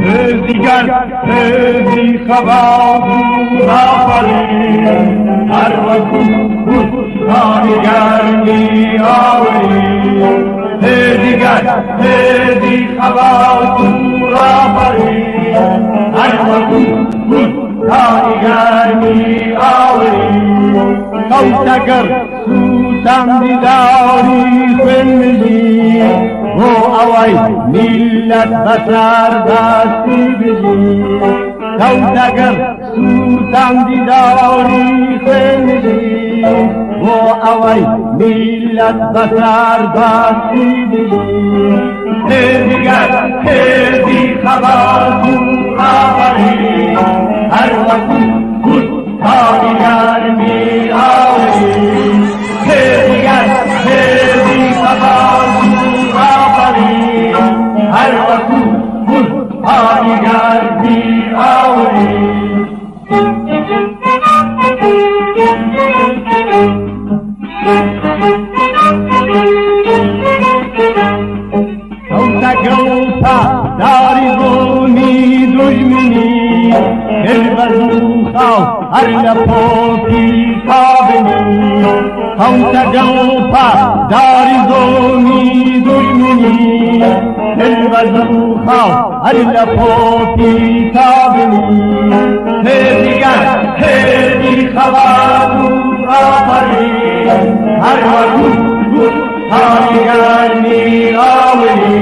هێزی گەل، هێزی خەبات و ڕاپەڕین، هەر وەکو بوستانی گەرمی ئاوری. هێزی گەل، هێزی خەبات و ڕاپەڕین، هەر وەکو بوستانی گەرمی ئاوری. کەوتە گڕ سووتان دیداری خوێنمژی، بۆ ئەوەی میللەت بە سەربەستی بژی. کەوتە گڕ سووتان دیداری خوێنمژی، بۆ ئەوەی میللەت بە سەربەستی بژی. هێزی گەل، هێزی خەبات و ڕاپەڕین، هەر وەکو بوستانی گەرمی ئاوری. هێزی گەل، هێزی خەبات و ڕاپەڕین، هەر وەکو بوستانی گەرمی ئاوری. کەوتە گڵپە داری زوڵمی دوژمنی، دل بە ڕووخاو هەر لە پۆپی تابنی. کەوتە گڵپە داری زوڵمی دوژمنی، دل بە ڕووخاو هەر لە پۆپی تابنی. هێزی گەل، هێزی خەبات و ڕاپەڕین، هەر وەکو بوستانی گەرمی ئاوری.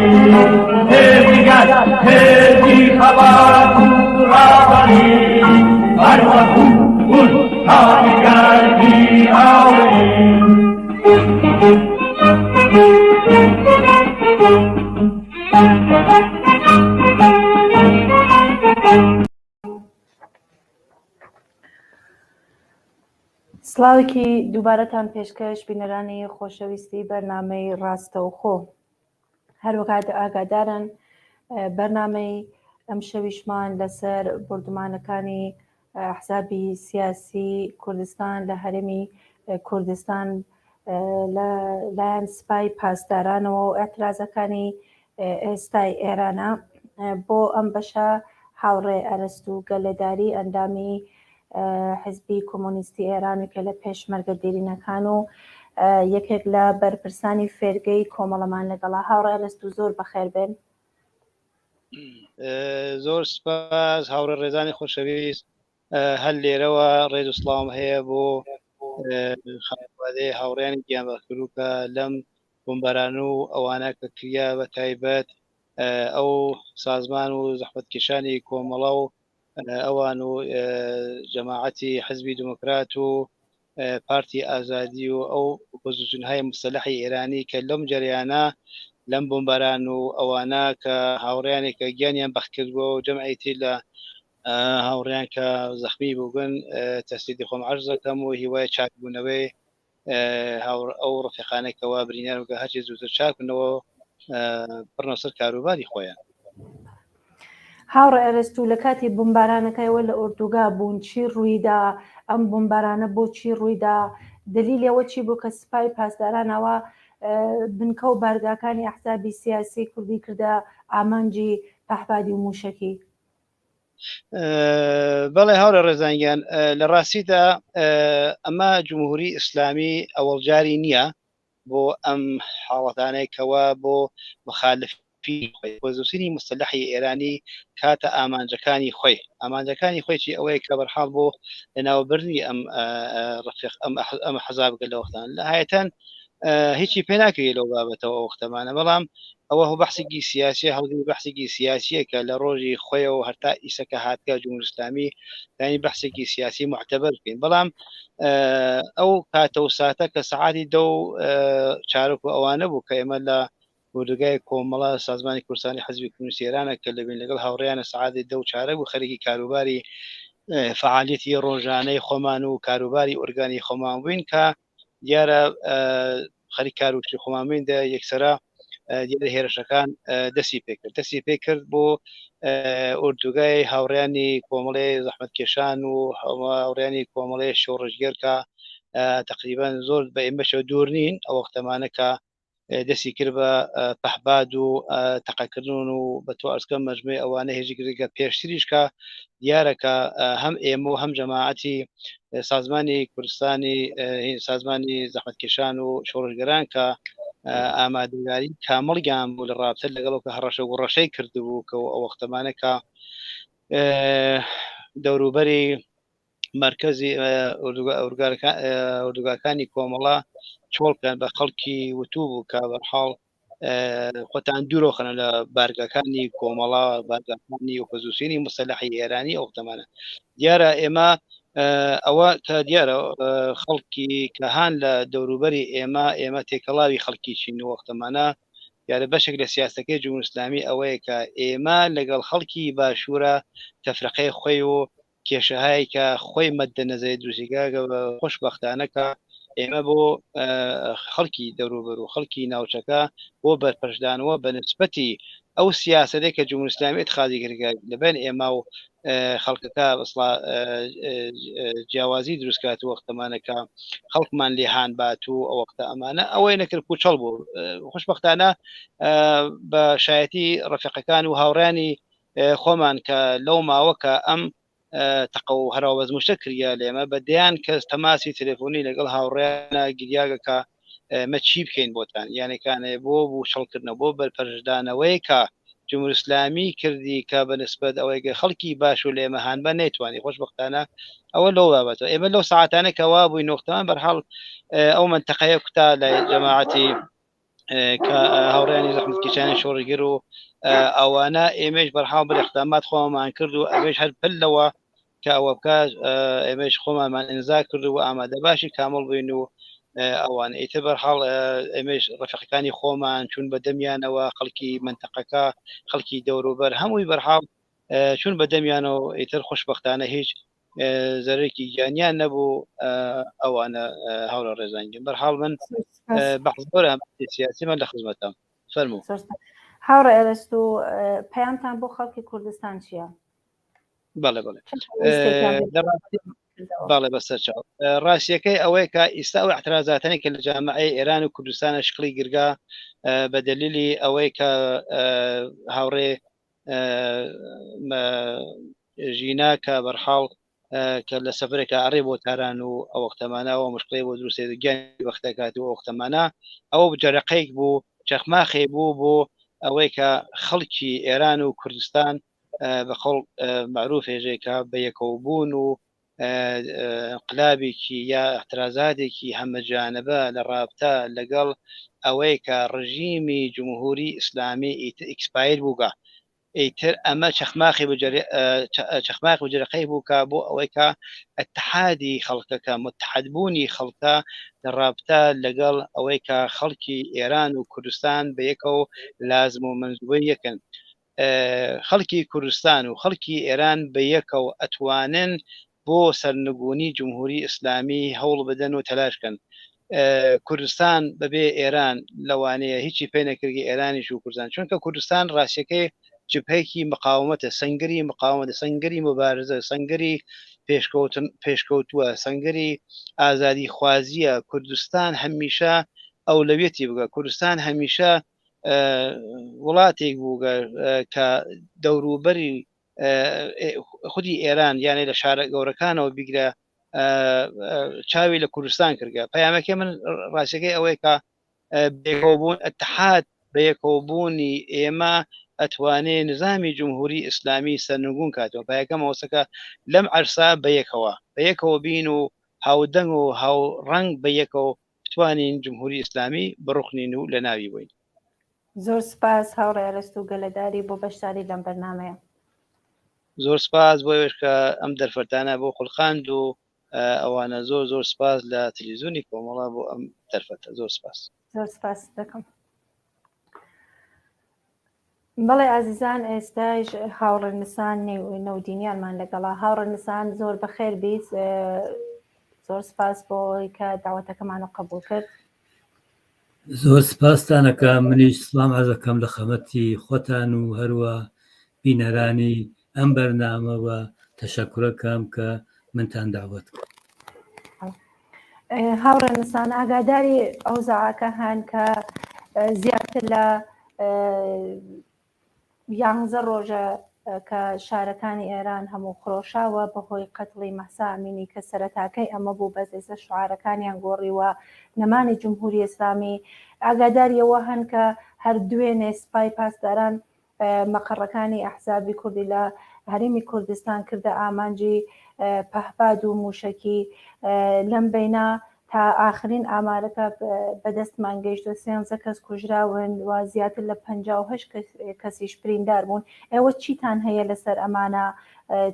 هێزی گەل، هێزی خەبات و ڕاپەڕین، هەر وەکو بوستانی گەرمی ئاوری. سڵاوێکی دووبارەتان پێشکەش بینەرانی خۆشەویستی بەرنامەی ڕاستەوخۆ. هەروەکات ئاگادارن بەرنامەی ئەم شەویشمان لەسەر بردومانەکانی حسابی سیاسی کوردستان لە هەرێمی کوردستان لە لایەن سپای پاسدارانەوە و ئەترازەکانی ئێستای ئێرانە. بۆ ئەم بەشە هاوڕێ ئەرەستوو گەلێداری ئەندامی حزبی کۆمۆنیستی ئێران و کە لە پێشمەرگە دێرینەکان و یەکێک لە بەرپرسانی فێرگەی کۆمەڵەمان لەگەڵا. هاوڕێ ئەرەستوو زۆر بەخێر بێن. زۆر سپاس هاوڕێ ڕێزانی خۆشەویست. هەر لێرەوە ڕێز و سڵاوم هەیە بۆ خانەوادەی هاوڕێیانی گیانبەختکردوو کە لەم بۆمباران و ئەوانە کە کریا بە تایبەت ئەو سازمان و زەحمەتکێشانی کۆمەڵە و ئەوان و جەماعەتی حزبی دموکرات و پارتی ئازادی و ئەو ئۆپۆزیسیۆنهای موسەلەحی ئێرانی کە لەم جەریانە لەم بۆمباران و ئەوانە کە هاوڕیانێک کە گیانیان بەخت کردووە و جەمعی تر لە هاوڕیان کە زەخمی بووگن تەسلیدی خۆم عەرز دەکەم و هیوای چاکبوونەوەی هاوڕ ئەو ڕفیقانەی کەوا برینار بووگە هەرچی زووتر چاک بنەوە بڕنەوە سەر کاروباری خۆیان. هاوڕێ ئەرەستوو لە کاتی بمبارانەکەیەوە لە ئۆردوگا بوون چی ڕوویدا؟ ئەم بمبارانە بۆچی ڕوویدا؟ دلیلی ئەوە چی بوو کە سپای پاسدارانەوە بنکە و بارگاکانی ئەحزابی سیاسی کوردی کردە ئامانجی پەهپادی و مووشەکی؟ بەڵێ هاوڕێ ڕێزان گیان، لە ڕاستیدا ئەمە جمهوری ئیسلامی ئەوەڵجاری نییە بۆ ئەم حاڵەتانەی کەوا بۆ مخالفی خۆی ئۆپۆزیسیۆنی موسەلەحی ئێرانی کاتە ئامانجەکانی خۆی ئامانجەکانی خۆی چی ئەوەیە کە بەرحاڵ بۆ لەناوبردنی ئەم ڕفیق ئەم ئەم حەزابگە لە وەختان لە هایەتەن هیچی پێ ناکرێت لەو بابەتەوە ئەو وەختەمانە بەڵام ئەوە هو بەحسێکی سیاسیە هەڵگری بەحسێکی سیاسیە کە لە ڕۆژی خۆیەوە هەتا ئیسە کە هاتگە جمهوری ئیسلامی یانی بەحسێکی سیاسی معتبر بکەین بەڵام ئەو کاتە و ساتە کە سەعاتی دە و چارەک و ئەوانە بوو کە ئێمە لە ئۆردوگای کۆمەڵە سازمانی کوردستانی حزبی کۆمۆنیستی ئێرانە کە لەبین لەگەڵ هاوڕێیانە سەعاتی دە و چارەک بوو خەریکی کاروباری فعالیەتی ڕۆژانەی خۆمان و کاروباری ئۆرگانی خۆمان بووین کە دیارە خەریک کار و شتی خۆمان بووین دە یەکسرە دیارە هێرشەکان دەستی پێکرد دەستی پێکرد بۆ ئۆردوگای هاوڕیانی کۆمەڵی زەحمەتکێشان و هاوڕیانی کۆمەڵی شۆڕشگێر کە تقریبا زۆر بە ئێمەشەوە دوور نین ئەو وەختەمانە کە دەستی کرد بە پەهباد و تەقەکردن و بە تۆ ئەرزکەم مەجموعی ئەوانە هێزی گرنگە پێشتریش کە دیارە کە هەم ئێمە و هەم جەماعەتی سازمانی کوردستانی سازمانی زەحمەتکێشان و شۆڕشگەران کە ئامادەگاری کامڵیان بوو لە ڕابتە لەگەڵ کە هەڕەشە گوڕەشەی کردبوو کە ئەو وەختەمانە کە دەوروبەری مەرکەزی ئۆردوگاکانی کۆمەڵە چۆڵ بکەن بە خەڵکی وتوو بوو کە بەرحاڵ خۆتان دوورۆخەنە لە بارگەکانی کۆمەڵە بارگەکانی ئۆپۆزیسیۆنی مسەلحی ئێرانی ئەو تەمانە دیارە ئێمە ئەوە کە دیارە خەڵکی کە هاان لە دەوروبەری ئێمە ئێمە تێکەڵاوی خەڵکی چین وەختەمانە دیارە بەشێک لە سیاستەکەی جمهوری ئیسلامی ئەوەیە کە ئێمە لەگەڵ خەڵکی باشوورە تەفرەقەی خۆی و کێشەهای کە خۆی مەدە نەزەری دروستی کە خۆشبەختانە کە ئێمە بۆ خەڵکی دەوروبەر و خەڵکی ناوچەکە بۆ بەرپەرچدانەوە بە نسبەتی ئەو سیاسەتێک کە جمهوری ئیسلامی اتخاذی کردگە لەبەین ئێمە و خەڵکەکە بەسڵا جیاوازی دروست کات و وەختەمانەکە خەڵکمان لێهان بات و ئەو وەختە ئەمانە ئەوەی نەکرد پوچەڵ بوو خۆشببختانە بە شایەتی ڕەفیقەکان و هاوڕیانی خۆمان کە لەو ماوە کە ئەم تەقە و هەراوبەزموشتە کریا لێمە بە دەیان کەس تەماسی تەلەفۆنی لەگەڵ هاوڕێیانە گریاگە کە ئێمە چی بکەین بۆتان یانەکانێ بۆ بوو شەڵکردنە بۆ بەرپەرچدانەوەی کە جمهوری ئیسلامی کردی کە بە نسبەت ئەوەی کە خەڵکی باش و لێمە هان بە نەیتوانی خۆشبەختانە ئەوە لەو بابەتەوە ئێمە لەو ساعتانە کە وا بووین نۆختەمان بەرحاڵ ئەو منتەقەیە کوتا لە جەماعەتی کە هاوڕیانی زەحمەتکێشانی شۆڕگر و ئەوانە ئێمەش بەرحاڵ بە اقدامات خۆمان کرد و ئەوێش هەر پلەوە کە ئەوە بکە ئێمەش خۆمانمان ئینزا کرد و ئامادە باشی کامڵ بووین و ئەوان ئیتر بەرحاڵ ئێمەش ڕەفیقەکانی خۆمان چون بە دەمیانەوە خەڵکی منتەقەکە خەڵکی دەوروبەر هەمووی بەرحاڵ چون بە دەمیانەوە ئیتر خۆشببختانە هیچ زەرێکی گیانیان نەبوو ئەوانە هاوڕێ ڕێزانگەن بەرحاڵ من بەحز زۆر سیاسی من لە خزمەتم فەرموو هاوڕێ ئەرەستو پەیامتان بۆ خەڵکی کوردستان چییە؟ بەڵێ بەڵێ بەڵێ بەسەر چاو ڕاستیەکەی ئەوەیە کە ئیستا ئەو اعترازاتانی کە لە جامعەی ئێران و کوردستانە شکڵی گرگا بە دلیلی ئەوەی کە هاوڕێ ژینا کە بەرحاڵ کە لە سەفرێکە ئەڕێ بۆ تاران و ئەو وەختەمانە ئەوە مشکڵی بۆ دروستێت گیانی بەختەکات و وەختەمانە ئەوە جەرەقەیەک بوو چەخماخێ بوو بۆ ئەوەی کە خەڵکی ئێران و کوردستان بە قەوڵ معروف هێژێکە بە یەکەوە بوون و انقلابێکی یا اعترازاتێکی هەمەجانبە لە ڕابتە لەگەڵ ئەوەی کە ڕژیمی جمهوری ئیسلامی ئیتر expire بووگە ئیتر ئەمە چەخماخی چەخماخ و جرەقەی بوو کە بۆ ئەوەی کە اتحادی خەڵکەکە متحدبوونی خەڵکە لە ڕابتە لەگەڵ ئەوەی کە خەڵکی ئێران و کوردستان بە یەکەوە لازم و مەنزوبەی یەکن خەڵکی کوردستان و خەڵکی ئێران بە یەکەوە ئەتوانن بۆ سەرنگونی جمهوری ئیسلامی هەوڵ بدەن و تەلاش کەن. کوردستان بەبێ ئێران لەوانەیە هیچی پێ نەکردگی ئێرانیش و کوردستان چونکە کوردستان ڕاستیەکەی جبهەیەکی مقاومەتە سەنگری مقاومەتە سەنگری مبارزە سەنگری پێشکەوتن پێشکەوتووە سەنگری ئازادی خوازیە کوردستان هەمیشە ئەولەویەتی بگە کوردستان هەمیشە وڵاتێک بوو کە دەوروبەری خودی ئێران یانێ لە شارە گەورەکانەوە بیگرە چاوی لە کوردستان کردگە پەیامەکەی من ڕاستەکەی ئەوەیە کە بێکەوە بوون اتحاد بەیەکەوە بوونی ئێمە ئەتوانێ نظامی جمهوری ئیسلامی سەرنگون کاتەوە پایەکەم ئەوسەکە لەم عەرسا بەیەکەوە بەیەکەوە بین و هاودەنگ و هاوڕەنگ بەیەکەوە بتوانین جمهوری ئیسلامی بڕوخنین و لەناوی بۆین. زۆر سپاس هاوڕێ ئەرەستوو گەلەداری بۆ بەشداری لەم بەرنامەیە. زۆر سپاس بۆ ئێوەش کە ئەم دەرفەتانە بۆ خولقاند و ئەوانە زۆر زۆر سپاس لە تلویزیۆنی کۆمەڵە بۆ ئەم دەرفەتە زۆر سپاس. زۆر سپاس دەکەم. بەڵێ ئازیزان ئێستاش هاوڕێ نسان نەودینیانمان لەگەڵا هاوڕێ نسان زۆر بەخێر بیت زۆر سپاس بۆ ئەوەی کە داوەتەکەمان و قبول کرد زۆر سپاستانەکە منیش سلام عەرزەکەم لە خەمەتی خۆتان و هەروە بینەرانی ئەم بەرنامە و تەشەکورەکەم کە منتان داوەت کرد. هاوڕێ نسان ئاگاداری ئەو زاعەکە هەن کە. زیاتر لە یانزە ڕۆژە کە شارەکانی ئێران هەموو خرۆشاوە بەهۆی قەتڵی مەهسا ئەمینی کە سەرەتاکەی ئەمە بوو بەس ئێستا شعارەکانیان گۆڕیوە نەمانی جمهوری ئیسلامی ئاگاداری ئەوە هەن کە هەر دوێنێ سپای پاسداران مەقەڕەکانی ئەحزابی کوردی لە هەرێمی کوردستان کردە ئامانجی پەهپاد و مووشەکی لەم بەینا تا ئاخرین ئامارەکە بەدەستمان گەیشتووە سێنزە کەس کوژراون و زیاتر لە 58 کەسیش بریندار بوون ئێوە چیتان هەیە لەسەر ئەمانە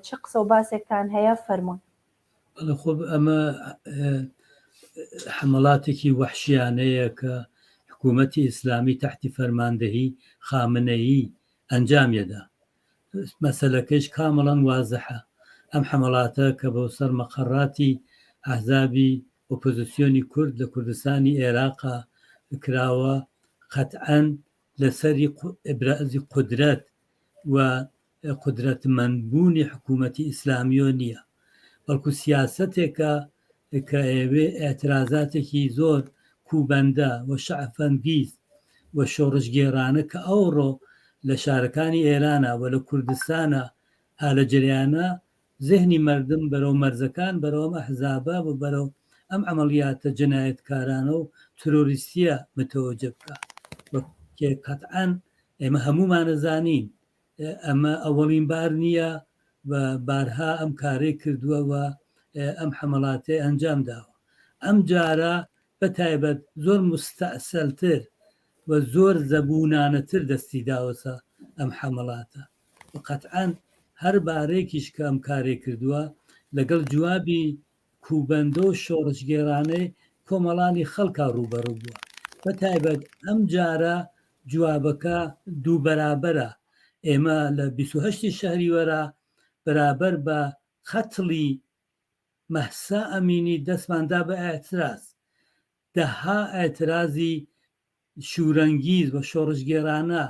چ قسە و باسێکتان هەیە فەرموون. بەڵێ خۆ ئەمە حەمەڵاتێکی وەحشیانەیە کە حکوومەتی ئیسلامی تەحتی فەرماندەهی خامنەیی ئەنجامیەدا مەسەلەکەیش کامڵەن وازحە ئەم حەمەڵاتە کە بۆ سەر مەقەڕاتی ئەحزابی ئۆپۆزسیۆنی کورد لە کوردستانی ئێراقا کراوە قەتعەن لەسەری ئیبرازی قودرەت و قودرەتمەندبوونی حکوومەتی ئیسلامیۆ نییە، بەڵکو سیاسەتێکە کە ئەیەوێ ئیعترازاتێکی زۆر کوبەندە و شەعفەنگیز و شۆڕشگێڕانە کە ئەوڕۆ لە شارەکانی ئێرانا و لە کوردستانا ها لە جەریانە زهنی مەردم بەرەو مەرزەکان بەرەو ئەم ئەحزابە و بەرەو ئەم عەمەڵیاتە جەنایەتکارانە و ترۆریستیە متەوەجە بکا و کێ قەتعەن ئێمە هەموومان ئەزانین ئەمە ئەوەڵین بار نییە و بارها ئەم کارەی کردووە و ئەم حەمەڵاتەی ئەنجام داوە. ئەم جارە بە تایبەت زۆر موستەئسەلتر و زۆر زەبوونانەتر دەستی داوەسە ئەم حەمەڵاتە و قەتعەن هەر بارێکیش کە ئەم کارەی کردووە لەگەڵ جوابی کوبەندە و شۆڕشگێڕانەی کۆمەڵانی خەڵکا ڕووبەڕوو بووە، بە تایبەت ئەم جارە جوابەکە دووبەرابەرە، ئێمە لە 28 ی شەهریوەرا بەرابەر بە قەتڵی مەهسا ئەمینی دەستمان دا بە ئیعتراز، دەها ئیعترازی شورەنگیز و شۆڕشگێڕانە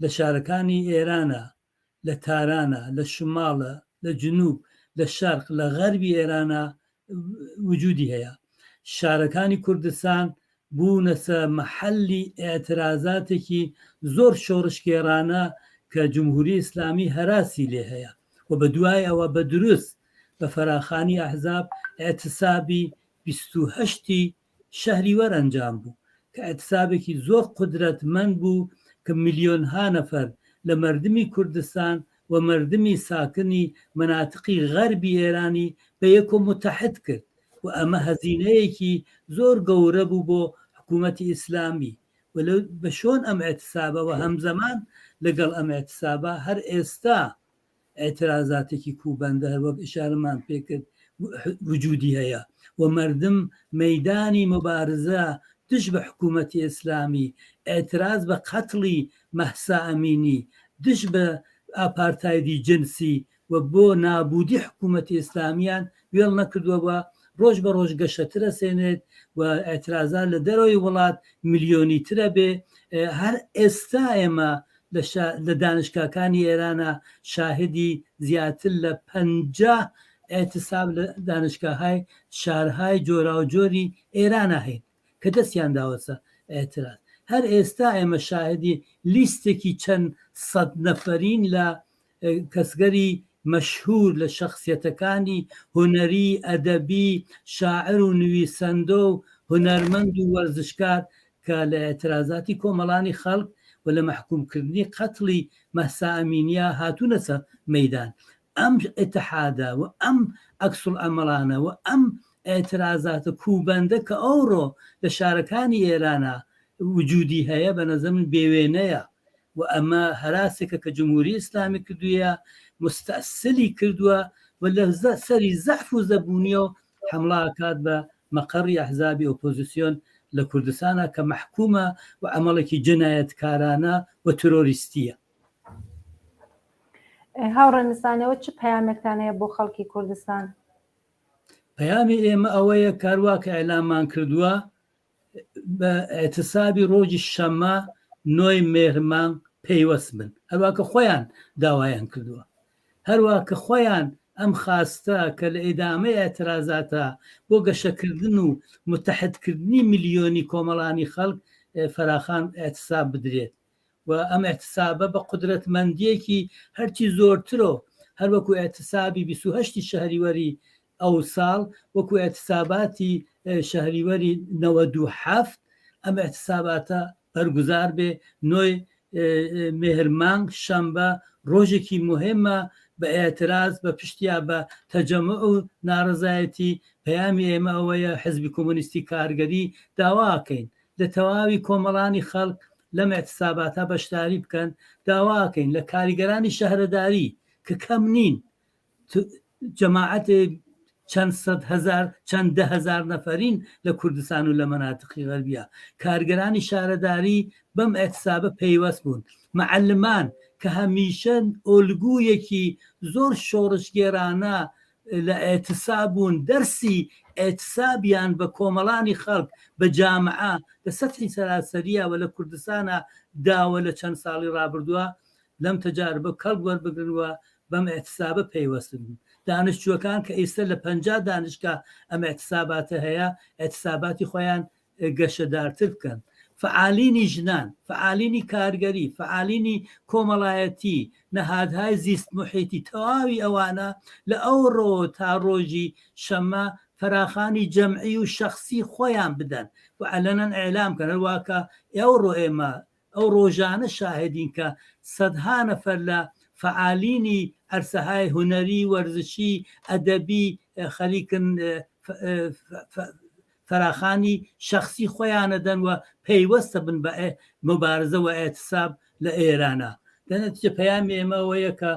لە شارەکانی ئێرانە، لە تارانە، لە شماڵە، لە جنوب، لە شەرق، لە غەربی ئێرانە وجودی هەیە. شارەکانی کوردستان بوونەسە مەحەلی ئیعترازاتێکی زۆر شۆڕشگێڕانە کە جمهوری ئیسلامی هەراسی لێ هەیە و بە دوای ئەوە بە دروست بە فەراخانی ئەحزاب ئیعتسابی 28 ی شەهریوەر ئەنجام بوو کە ئیعتسابێکی زۆر قودرەتمەند بوو کە ملیۆنها نەفەر لە مەردمی کوردستان و مەردمی ساکنی مەناتقی غەربی ئێرانی بە یەکۆ موتەحد کرد و ئەمە هەزینەیەکی زۆر گەورە بوو بۆ حکوومەتی ئیسلامی و لە بە شۆن ئەم ئیعتسابە و هەمزەمان لەگەڵ ئەم ئیعتسابە هەر ئێستا ئیعترازاتێکی کوبەندە هەر وەک ئیشارەمان پێکرد وجودی هەیە و مەردم مەیدانی موبارزە دژ بە حکوومەتی ئیسلامی، ئیعتراز بە قەتڵی مەهسا ئەمینی، دژ بە ئاپارتایدی جنسی و بۆ نابوودی حکوومەتی ئیسلامیان وێڵ نەکردووە و ڕۆژ بە ڕۆژ گەشەتر ئەسێنێت و ئیعترازات لە دەرەوەی وڵات ملیۆنیتر ئەبێ. هەر ئێستا ئێمە لە شا لە دانشگاکانی ئێرانا شاهدی زیاتر لە 50 ئێعتساب لە دانشگاهای شارهای جۆراوجۆری ئێرانا هەین کە دەستیان داوەسە ئێعتراز. هەر ئێستا ئێمە شاهدی لیستێکی چەند سەد نەفەرین لە کەسگەری مەشهوور لە شەخسیەتەکانی هونەری، ئەدەبی، شاعر و نویسەندە و هونەرمەند و وەرزشکار کە لە ئیعترازاتی کۆمەڵانی خەڵک و لە مەحکووم کردنی قەتڵی مەهسا ئەمینیا هاتوونەسە مەیدان. ئەم ئیتحادە و ئەم عەکسوڵعەمەڵانە و ئەم ئیعترازاتە کووبەندە کە ئەوڕۆ لە شارەکانی ئێرانا وجوودی هەیە بە نەزەر من بێوێنەیە و ئەمە هەراسێکە کە جمهوری ئیسلامی کردوویە، موستەئسلی کردووە و لە سەری زەعف و زەبوونیەوە حەمڵە ئەکات بە مەقەڕی ئەحزابی ئۆپۆزیسیۆن لە کوردستانا کە مەحکومە و عەمەڵێکی جەنایەتکارانە و ترۆریستیە. هاوڕێ نسانەوە چ پەیامێکتان هەیە بۆ خەڵکی کوردستان؟ پەیامی ئێمە ئەوەیە کە هەروا کە ئیعلاممان کردووە بە ئیعتسابی ڕۆژی شەممە نۆی مێهر مانگ پەیوەست بن هەروا کە خۆیان داوایان کردووە هەروا کە خۆیان ئەم خواستە کە لە ئیدامەی ئیعترازاتە بۆ گەشەکردن و متحدکردنی ملیۆنی کۆمەڵانی خەڵک. فەراخان ئیعتساب بدرێت و ئەم ئیعتسابە بە قودرەتمەندییەکی هەرچی زۆرترۆ هەر وەکوو ئیعتسابی 28 ی شەهریوەری ئەو ساڵ وەکوو ئیعتساباتی شەهریوەری 97 ئەم ئیعتساباتە بەرگوزار بێ نۆی مێهر مانگ شەنبە ڕۆژێکی موهێمە بە ئێعتراز بە پشتیا بە تەجەموع و ناڕەزایەتی پەیامی ئێمە ئەوەیە حزبی کۆمۆنیستی کارگەری داواکەین لە تەواوی کۆمەڵانی خەڵک لەم ئیعتساباتە بەشداری بکەن داواکەین لە کاریگەرانی شەهرەداری کە کەم نین جەماعەت چەند سەدهەزار چەند دەهەزار نەفەرین لە کوردستان و لە مەناتقی غەربیە کارگەرانی شارەداری بەم ئیعتسابە پەیوەست بوون مەعەلمان کە هەمیشە ئۆلگویەکی زۆر شۆڕشگێرانە لە ئیعتساب بوون دەرسی ئیعتسابیان بە کۆمەڵانی خەڵک بە جامعە لە سەتحی سەراسەریە و لە کوردستانا داوە لە چەند ساڵی ڕابردووە لەم تەجاربە کەڵک وەربگرن و بەم ئیعتسابە پەیوەست بن. دانشجووەکان کە ئیستە لە 50 دانشگا ئەم ئیعتساباتە هەیە، ئیعتساباتی خۆیان گەشەدارتر بکەن. فەعالینی ژنان، فەعالینی کارگەری، فەعالینی کۆمەڵایەتی، نەهادهای زیست موحیتی، تەواوی ئەوانە لە ئەوڕۆوە تا ڕۆژی شەممە فەراخانی جەمعی و شەخسی خۆیان بدەن و عەلەنەن ئیعلام بکەن هەروا کە ئەوڕۆ ئێمە ئەو ڕۆژانە شاهدین کە سەدها نەفەر لە فەعالینی عەرسەهای هونەری، وەرزشی، ئەدەبی خەریکن فەراخانی شەخسی خۆیانەدەن و پەیوەستە بن بە موبارزە و ئیعتساب لە ئێرانا. دە نەتیجە پەیامی ئێمە ئەوەیە کە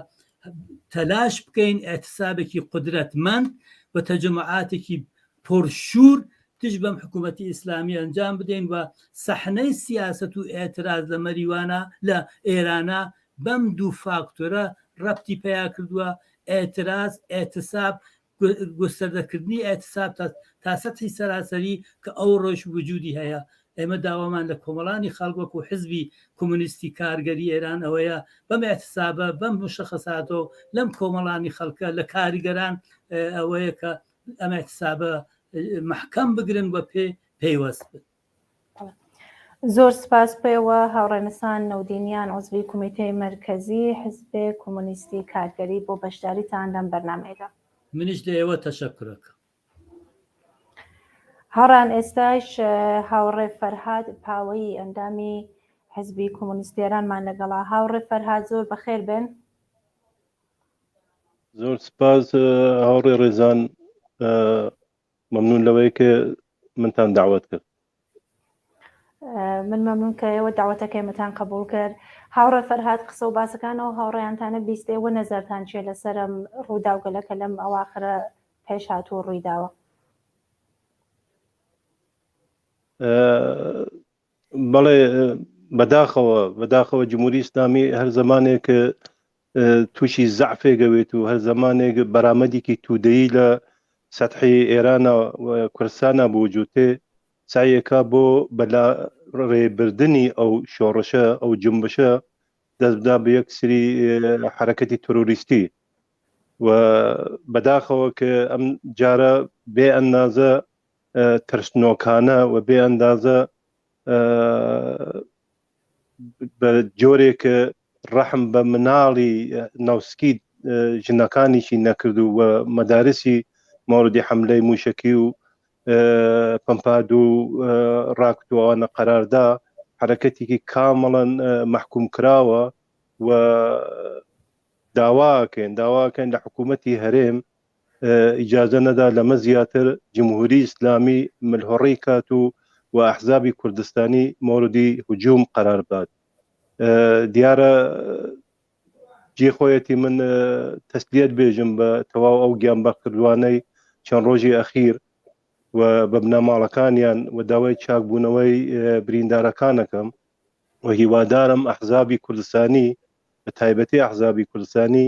تەلاش بکەین ئیعتسابێکی قودرەتمەند و تەجەموعاتێکی پڕشوور دژ بەم حکوومەتی ئیسلامی ئەنجام بدەین و سەحنەی سیاسەت و ئێعتراز لە مەریوانا لە ئێرانا بەم دوو فاکتۆرە ڕەبتی پەیا کردووە، ئێعتراز، ئێعتساب، گوستەردەکردنی ئێعتساب تا تا سەتحی سەراسەری کە ئەوڕۆش وجوودی هەیە. ئێمە داوامان لە کۆمەڵانی خەڵک وەکوو حیزبی کۆمۆنیستی کارگەری ئێران ئەوەیە بەم ئێعتسابە، بەم موشەخەساتە و لەم کۆمەڵانی خەڵکە لە کاریگەران ئەوەیە کە ئەم احتسابە مەحکەم بگرن و پێ پەیوەست بن. زۆر سپاس پێوە هاوڕێنسان نەودینیان عزوی کومیتەی مەرکەزی حزب کۆمۆنیستی کارگەری بۆ بەشداریتان لەم بەرنامەیەدا. منیش لە ئێوە تەشەکورەکەم. هاوڕان ئێستاش هاوڕێ فەرهاد پاوەیی ئەندامی حزبی کۆمۆنیستی ئێرانمان لەگەڵا. هاوڕێ فەرهاد زۆر بەخێر بێن. زۆر سپاس هاوڕێ ڕێزان مەمنون لەوەی کە منتان داوت کرد. من مەمنون کە ئێوە داوەتەکەی متان قبول کرد. هاوڕێ فەرهاد قسە و باسەکانەوە هاوڕێیانتانە بیست ئێوە نەزەرتان چیە لەسەرم ڕووداوگەلە کە لەم ئەواخرە پێش هاتوو ڕووی داوە؟ بەڵێ بەداخەوە بەداخەوە جمهوری ئیسلامی هەر زمانێک تووشی زەعفێک ئەوێت و هەر زمانێک بەرامەدێکی تودەیی لە سەتحی ئێرانە و کوردستانە بوجوتێ سعیەکە بۆ بەلا ڕێبردنی ئەو شۆڕشە ئەو جنبشە دەست بدا بە یەک سری حرەکەتی ترۆریستی و بەداخەوە کە ئەم جارە بێ ئەندازە ترسنۆکانە و بێ ئەندازە بە جۆرێک ڕەحم بە مناڵی ناوسکی ژنەکانیشی نەکرد و مەدارسی مۆردی حملەی موشکی و پەمپاد و ڕاکتوانە قەراردا حرەکەتێکی کامڵەن محکوم کراوە و داواکەین داواکەین لە حکوومەتی هەرێم ئیجازە نەدا لەمە زیاتر جمهوری ئیسلامی ملهوڕی کات و و ئەحزابی کوردستانی مۆردی هجوم قەرار بات. دیارە جێ خۆیەتی من تەسلیەت بێژم بە تەواو ئەو گیانبەختکردوانەی چەند ڕۆژی ئەخیر و بە بنەماڵەکانیان و داوای چاکبوونەوەی بریندارەکانەکەم و هیوادارم ئەحزابی کوردستانی بە تایبەتی ئەحزابی کوردستانی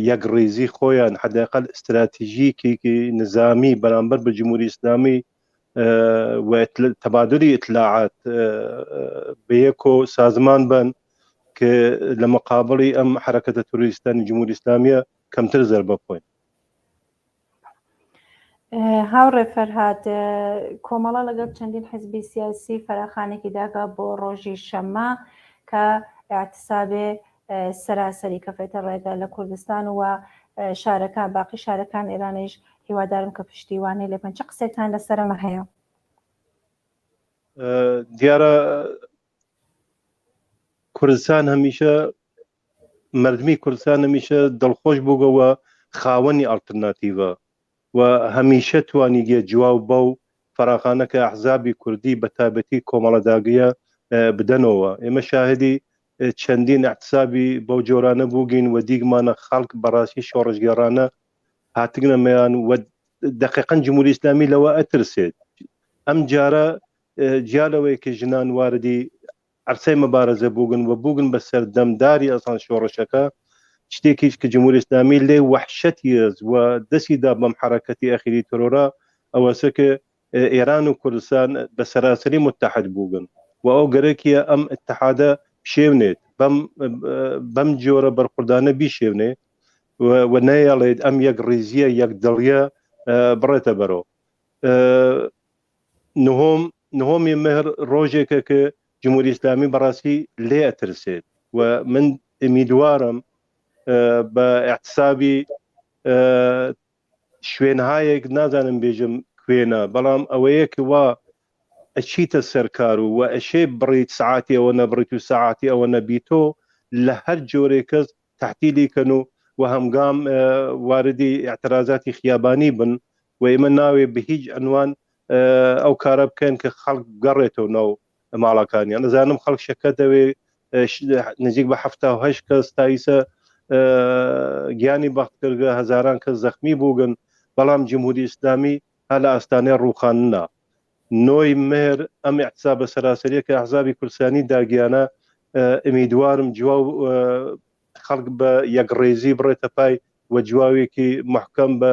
یەکڕیزی خۆیان حداقل استراتیژیکی نظامی بەرامبەر بە جمهوری ئیسلامی و تەبادلی ئیتلاعات بەیەکۆ سازمان بن کە لە مقابلی ئەم حرەکەتە تروریستانی جمهوری ئیسلامیە کەمتر زەربە بخۆین. هاوڕێ فەرهاد، کۆمەڵە لەگەڵ چەندین حزبی سیاسی فەراخانێکی داگا بۆ ڕۆژی شەممە کە اعتصابێ سەراسەری کەفێتە ڕێگە لە کوردستان و شارەکان باقی شارەکان ئێرانیش هیوادارم کە پشتیوانی لێ بکەن چ قسێکتان لەسەرمە هەیە؟ دیارە کوردستان هەمیشە مردمی کوردستان هەمیشە دڵخۆش بووگەوە خاوەنی ئەڵترناتیڤە و هەمیشە توانیگە جواو بەو فەراخانە کە ئەحزابی کوردی بە تایبەتی کۆمەڵە داگیە بدەنەوە. ئێمە شاهدی چەندین ئەحتسابی بەو جۆرانە بووگین و دیگمانە خەڵک بەڕاستی شۆڕشگێڕانە هاتگنە میان و دقیقا جمهوری ئیسلامی لەوە ئەترسێت. ئەم جارە جیا لەوەی کە ژنان واردی عەرسەی مەبارەزە بووگن و بووگن بە سەردەمداری ئەسان شۆڕشەکە، شتێکیش کە جمهوری ئیسلامی لێ وەحشەتیەس و دەسی دا بەم حەرەکەتی ئەخیری ترۆرە ئەوەسە کە ئێران و کوردستان بە سەراسەری متحد بووگن و ئەو گەرەکیە ئەم اتحادە بشێونێت بەم بەم جۆرە بەرخوردانە بیشێونێ و نەیەڵێت ئەم یەک ڕیزیە یەک دڵیە بڕێتە بەرەوە. نهۆم نهۆمی مهر ڕۆژێکە کە جمهوری ئیسلامی بەڕاستی لێ ئەترسێت و من ئمیدوارم بە احتسابی شوێنهایەک نازانم بێژم کوێنە بەڵام ئەوەیە کە وا ئەچیتە سەرکار و وە ئەشێ بڕیت سەعاتی ئەوە نەبڕیت و سەعاتی ئەوە نەبیتۆ لە هەر جۆرێک کەس تەحتیلی کەن و و هەمگام واردی ئیعترازاتی خیابانی بن و ئێمە ناوێ بە هیچ عنوان ئەو کارە بکەن کە خەڵک بگەڕێتەوە ناو ماڵەکانیان ئەزانم خەڵک شەکە دەوێ نزیک بە 78 کەس تایسە گیانی بەخت کردگە هەزاران کەس زەخمی بووگن بەڵام جمهوری ئیسلامی ها لە ئاستانەی ڕووخاننا نۆی مهر ئەم اعتصابە سەراسەریە کە ئەحزابی کوردستانی داگیانە ئەمیدوارم جواو خەڵک بە یەکڕێزی بڕێتە پای و جواوێکی محکەم بە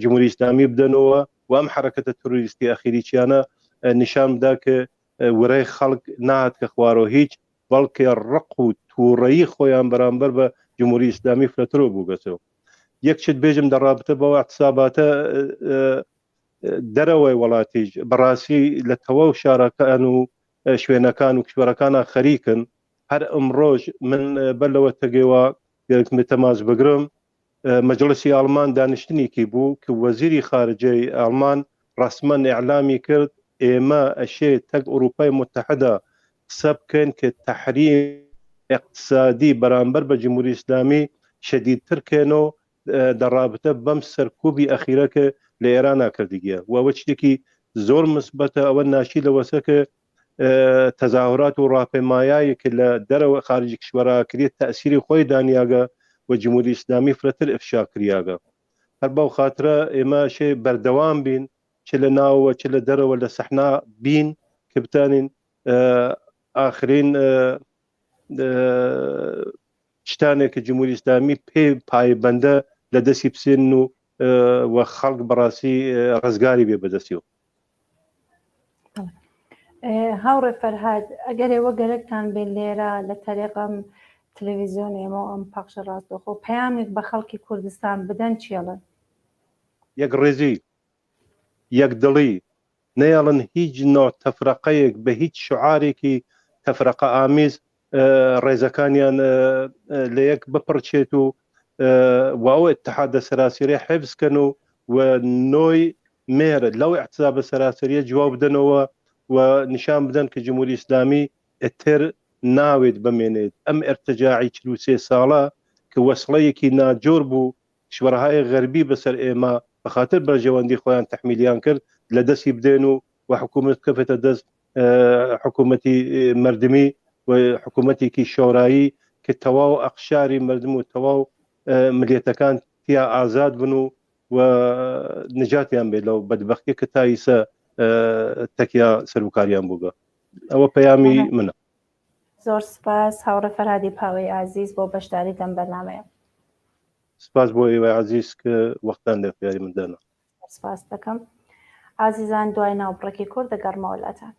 جمهوری ئیسلامی بدەنەوە و ئەم حرەکەتە تروریستی ئەخیریچیانە نیشان بدا کە ورەی خەڵک نهات کە خوارەوە هیچ بەڵکێ ڕق و تووڕەیی خۆیان بەرامبەر بە جمهوری ئیسلامی فرەترەوە بووگەسەوە یەک شت بێژم دە ڕابتە بەو اعتصاباتە دەرەوەی وڵاتیش بەڕاستی لە تەواو شارەکان و شوێنەکان و کشوەرەکانە خەریکن هەر ئەمڕۆژ من بەر لەوە تەگەوە گەرەکم تەماس بگرم مەجڵسی ئاڵمان دانیشتنێکی بوو کە وەزیری خارجەی ئاڵمان ڕەسمەن ئیعلامی کرد ئێمە ئەشێ تەک ئوروپای متحدە قسە بکەین کە تەحریم ئیقتسادی بەرامبەر بە جمهوری ئیسلامی شەدیدتر کەین و دە ڕابتە بەم سەرکوبی ئەخیرە کە لە ئێرانا کردگیە و ئەوە شتێکی زۆر مثبەتە ئەوە ناشی لەوەسە کە تەزاهورات و ڕاپێمایایی کە لە دەرەوە خارجی کشوەرا کرێت تەئسیری خۆی دانیاگە و جمهوری ئیسلامی فرەتر ئفشا کریاگە هەر بەو خاترە ئێمە شێ بەردەوام بین چ لە ناوەوە چ لە دەرەوە لە سەحنا بین کە بتانین ئاخرین شتانێک کە جمهوری ئیسلامی پێ پایبەندە لە دەستی بسێنن و و خەڵک بەڕاستی ڕزگاری بێ بەدەستیەوە. هاوڕێ فەرهاد ئەگەر ئێوە گەرەکتان بێت لێرە لە تەرێقەم تلویزیۆن ئێمە و ئەم پەخشە ڕاستەوخۆ پەیامێک بە خەڵکی کوردستان بدەن چیڵن؟ یەکڕیزی، یەکدڵی، نەیەڵن هیچ نوع تەفرەقەیەک بە هیچ شعارێکی تەفرەقە ئامیز ڕێزەکانیان لە یەک بپڕچێت و و ئەو اتحادە سەراسەریە حفز کەن و و نۆی مێر لەو احتسابە سەراسەریە جواب بدەنەوە و نیشان بدەن کە جمهوری ئیسلامی ئتر ناوێت بمێنێت ئەم ارتجاعی 43 ساڵە کە وەسڵەیەکی ناجۆر بوو کشوەرهای غەربی بەسەر ئێمە بە خاتر بەرژەوەندی خۆیان تەحمیلیان کرد لە دەستی بدەن و و حکوومەت بکەوێتە دەست حکوومەتی مردمی و حکوومەتێکی شۆرایی کە تەواو ئەقشاری مردم و تەواو ملیەتەکان تیا ئازاد بن و و نجاتیان بێت لەو بەدبەختی کە تا ئیسە تەکیا سەرکاریان بووگە ئەوە پەیامی منە زۆر سپاس هاوڕێ فەرهادی پاوەی ئازیز بۆ بەشداری لەم بەرنامەیە. سپاس بۆ ئێوەی عەزیز کە وەختان لە اختیاری من دانا. سپاس دەکەم. ئازیزان دوای ناوبڕێکی کورت دەگەڕمەوە لاتان.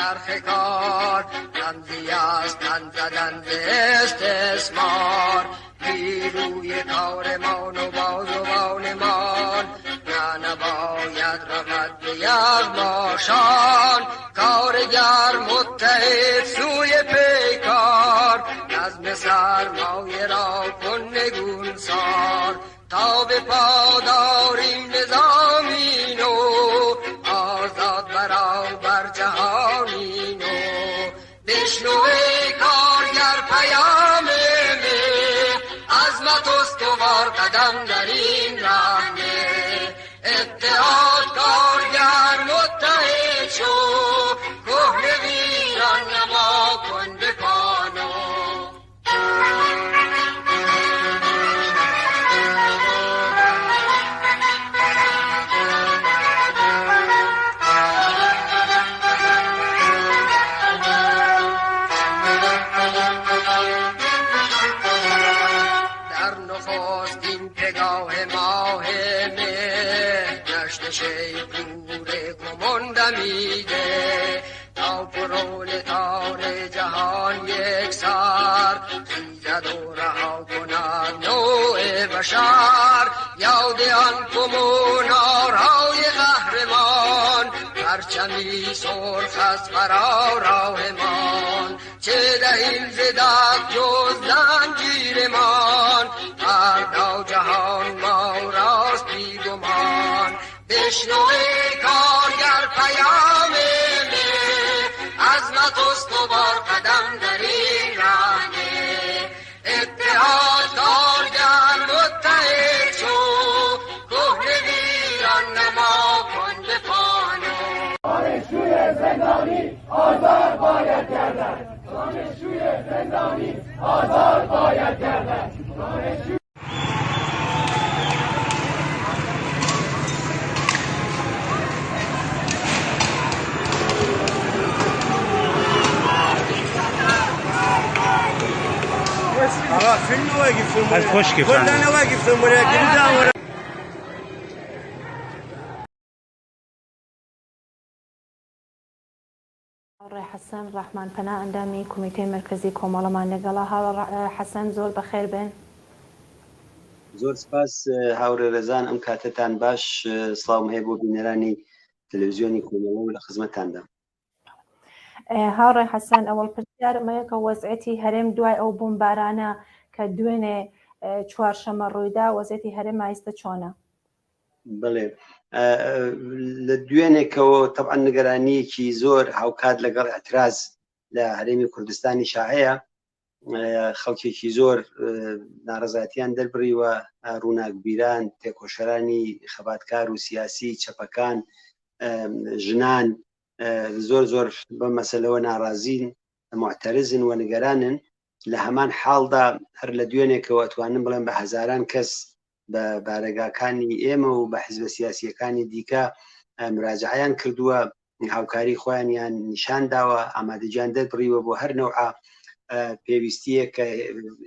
چرخ کار رمزی است تن زدن به استثمار نیروی کارمان و بازوانمان نه نباید رود به یغماشان کارگر متحد سوی پیکار نظم سرمایه را کن نگونسار تا به پاداریم نظامی نو آزاد برابر جهانی نو بشنو ای کارگر پیام مه عظمت استوار قدم در این ره نه اتحاد کارگر متحد شو کهنه ویران نما کن به پانو. در نخستین پگاه ماه مه گشت شیپور گمان دمیده تا پرولتار جهان یک سر خیزد و رها کند نوع بشر یاد آن کمونارهای قهرمان پرچمی سرخ از فرا راهمان چه دهیم ز دست جز زنجیرمان فردا جهان ما راست بیگمان بشنو ای کارگر پیام مه عظمت استوار قدم در این ره نه اتحاد کارگر متحد شو کهنه ویران نما کن به پانو. دانشجوی زندانی آزاد باید گردد. دانشجوی زندانی آزاد باید گردد. دانشجوی هاوڕێ حەسەن ڕەحمان پەنا ئەندامی کومیتەی مەرکەزی کۆمەڵەمان لەگەڵە. هاوڕێ حەسەن زۆر بەخێر بێن. زۆر سپاس هاوڕێ ڕێزان، ئەم کاتەتان باش. سڵاوم هەیە بۆ بینەرانی تەلەڤیزیۆنی کۆمەڵە و لە خزمەتتاندا. هاوڕێ حەسەن، ئەوەڵ پرسیارم هەیە کە وەزعەتی هەرێم دوای ئەو بۆمبارانە کە دوێنێ چوارشەمە ڕوویدا، وەزعەتی هەرێم ئایستە چۆنە؟ بەڵێ لە دوێنێکەوە تەبعەن نیگەرانییەکی زۆر هاوکات لەگەڵ ئیعتراز لە هەرێمی کوردستانی شاهەیە خەڵکێکی زۆر ناڕەزایەتیان دەربڕیوە ڕووناکبیران تێکۆشەرانی خەباتکار و سیاسی چەپەکان ژنان زۆر زۆر بە مەسەلەوە ناڕازین معتەرزن و نیگەرانن لە هەمان حاڵدا هەر لە دوێنێکەوە ئەتوانم بڵێم بە هەزاران کەس بە بارەگاکانی ئێمە و بە حزبە سیاسیەکانی دیکە مراجعیان کردووە هاوکاری خۆیانیان نیشان داوە ئامادەگیان دەربڕیوە بۆ هەر نەوعە پێویستیە کە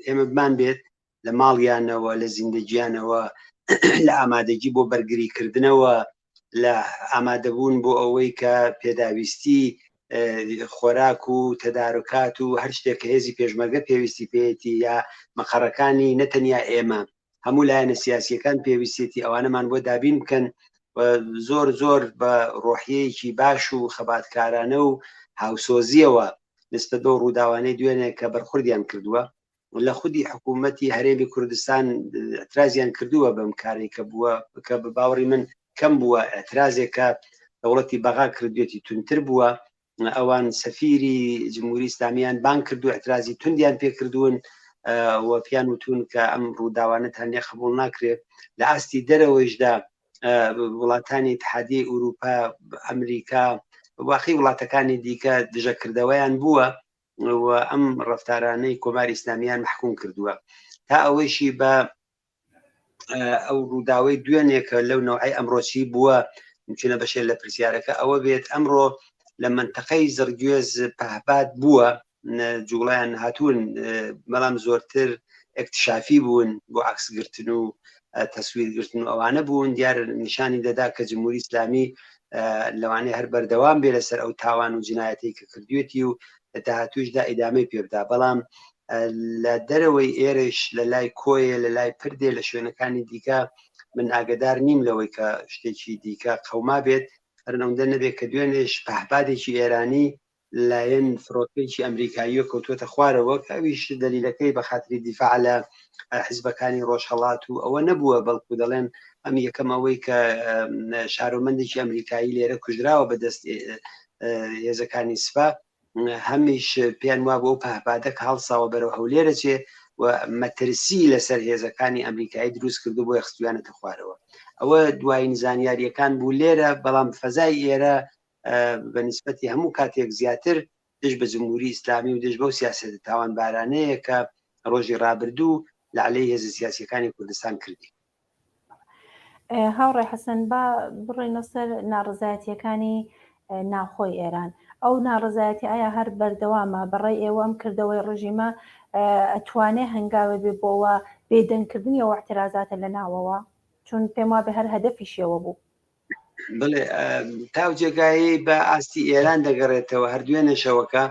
ئێمە بمان بێت لە ماڵیانەوە لە زیندەگیانەوە لە ئامادەگی بۆ بەرگری کردنەوە لە ئامادەبوون بۆ ئەوەی کە پێداویستی خۆراک و تەدارکات و هەر شتێک کە هێزی پێشمەرگە پێویستی پێیەتی یا مەقەڕەکانی نەتەنیا ئێمە هەموو لایەنە سیاسیەکان پێویستێتی ئەوانەمان بۆ دابین بکەن و زۆر زۆر بە ڕۆحیەیەکی باش و خەباتکارانە و هاوسۆزیەوە نسبەت بەو ڕووداوانەی دوێنێ کە بەرخوردیان کردووە لە خودی حکوومەتی هەرێمی کوردستان اعترازیان کردووە بەم کارێک کە بووە کە بە باوەڕی من کەم بووە اعترازێکە دەوڵەتی بەغا کردوێتی تونتر بووە ئەوان سەفیری جمهوری ئیسلامیان بانگ کردو اعترازی توندیان پێکردوون و پیان وتون کە ئەم ڕووداوانەتان لێ قبول ناکرێت لە ئاستی دەرەوەیشدا وڵاتانی اتحادی ئەوروپا ئەمریکا واقعی وڵاتەکانی دیکە دژەکردەوەیان بووە و ئەم ڕفتارانەی کۆماری ئیسلامیان محکوم کردووە تا ئەوەیشی بە ئەو ڕووداوەی دوێنێ کە لەو نەوعی ئەمڕۆچی بووە ممکنە بەشێ لە پرسیارەکە ئەوە بێت ئەمڕۆ لە منتەقەی زڕگوێز پەهباد بووە جوڵیان هاتوون بەڵام زۆرتر اکتشافی بوون بۆ عکسگرتن و تەسویرگرتن و ئەوانە بوون دیار نیشانی دەدا کە جمهوری ئیسلامی. لەوانەیە هەر بەردەوام بێ لەسەر ئەو تاوان و جنایەتەی کە کردوێتی و لە داهاتووشدا ئیدامەی پێ بدا بەڵام لە دەرەوەی ئێرەش لە لای کۆیە لە لای پردێ لە شوێنەکانی دیکە من ئاگدار نیم لەوەی کە شتێکی دیکە قەوما بێت هەر ئەوەندە نەبێت کە دوێنێش پەهپادێکی ئێرانی لایەن فڕۆکەیەکی ئەمریکاییەوە کەوتووەتە خوارەوە کە ئەویش دەلیلەکەی بە خاتری دیفاع لە حیزبەکانی ڕۆژهەڵات و ئەوە نەبووە بەڵکو دەڵێن ئەم یەکەم ئەوەی کە شارۆمەندێکی ئەمریکایی لێرە کوژراوە بەدەست هێزەکانی سپا هەمیش پێیان وابوو ئەو پەهپادە کە هەڵساوە بەرەو هەولێرە چێ و مەترسی لەسەر هێزەکانی ئەمریکایی دروست کردو بۆی خستویانەتە خوارەوە ئەوە دوایین زانیاریەکان بوو لێرە بەڵام فەزای ئێرە بە نیسبەتی هەموو کاتێک زیاتر دژ بە جمهوری ئیسلامی و دژ بەو سیاسەتە تاوانبارانەیە کە ڕۆژی ڕابردوو لە عەلەی هێزە سیاسیەکانی کوردستان کردی. هاوڕێ حەسەن با بڕۆینە سەر ناڕەزایەتیەکانی ناوخۆی ئێران ئەو ناڕەزایەتی ئایا هەر بەردەوامە بەڕای ئێوە ئەم کردەوەی ڕژیمە ئەتوانێ هەنگاوێ بێ بۆوە بێدەنگکردنی ئەو اعترازاتە لە ناوەوە چون پێم وابێ هەر هەدەفیشیەوە بوو. بڵێ تاو جێگایەی بە ئاستی ئێران دەگەڕێتەوە هەر دوێنێشەوەکە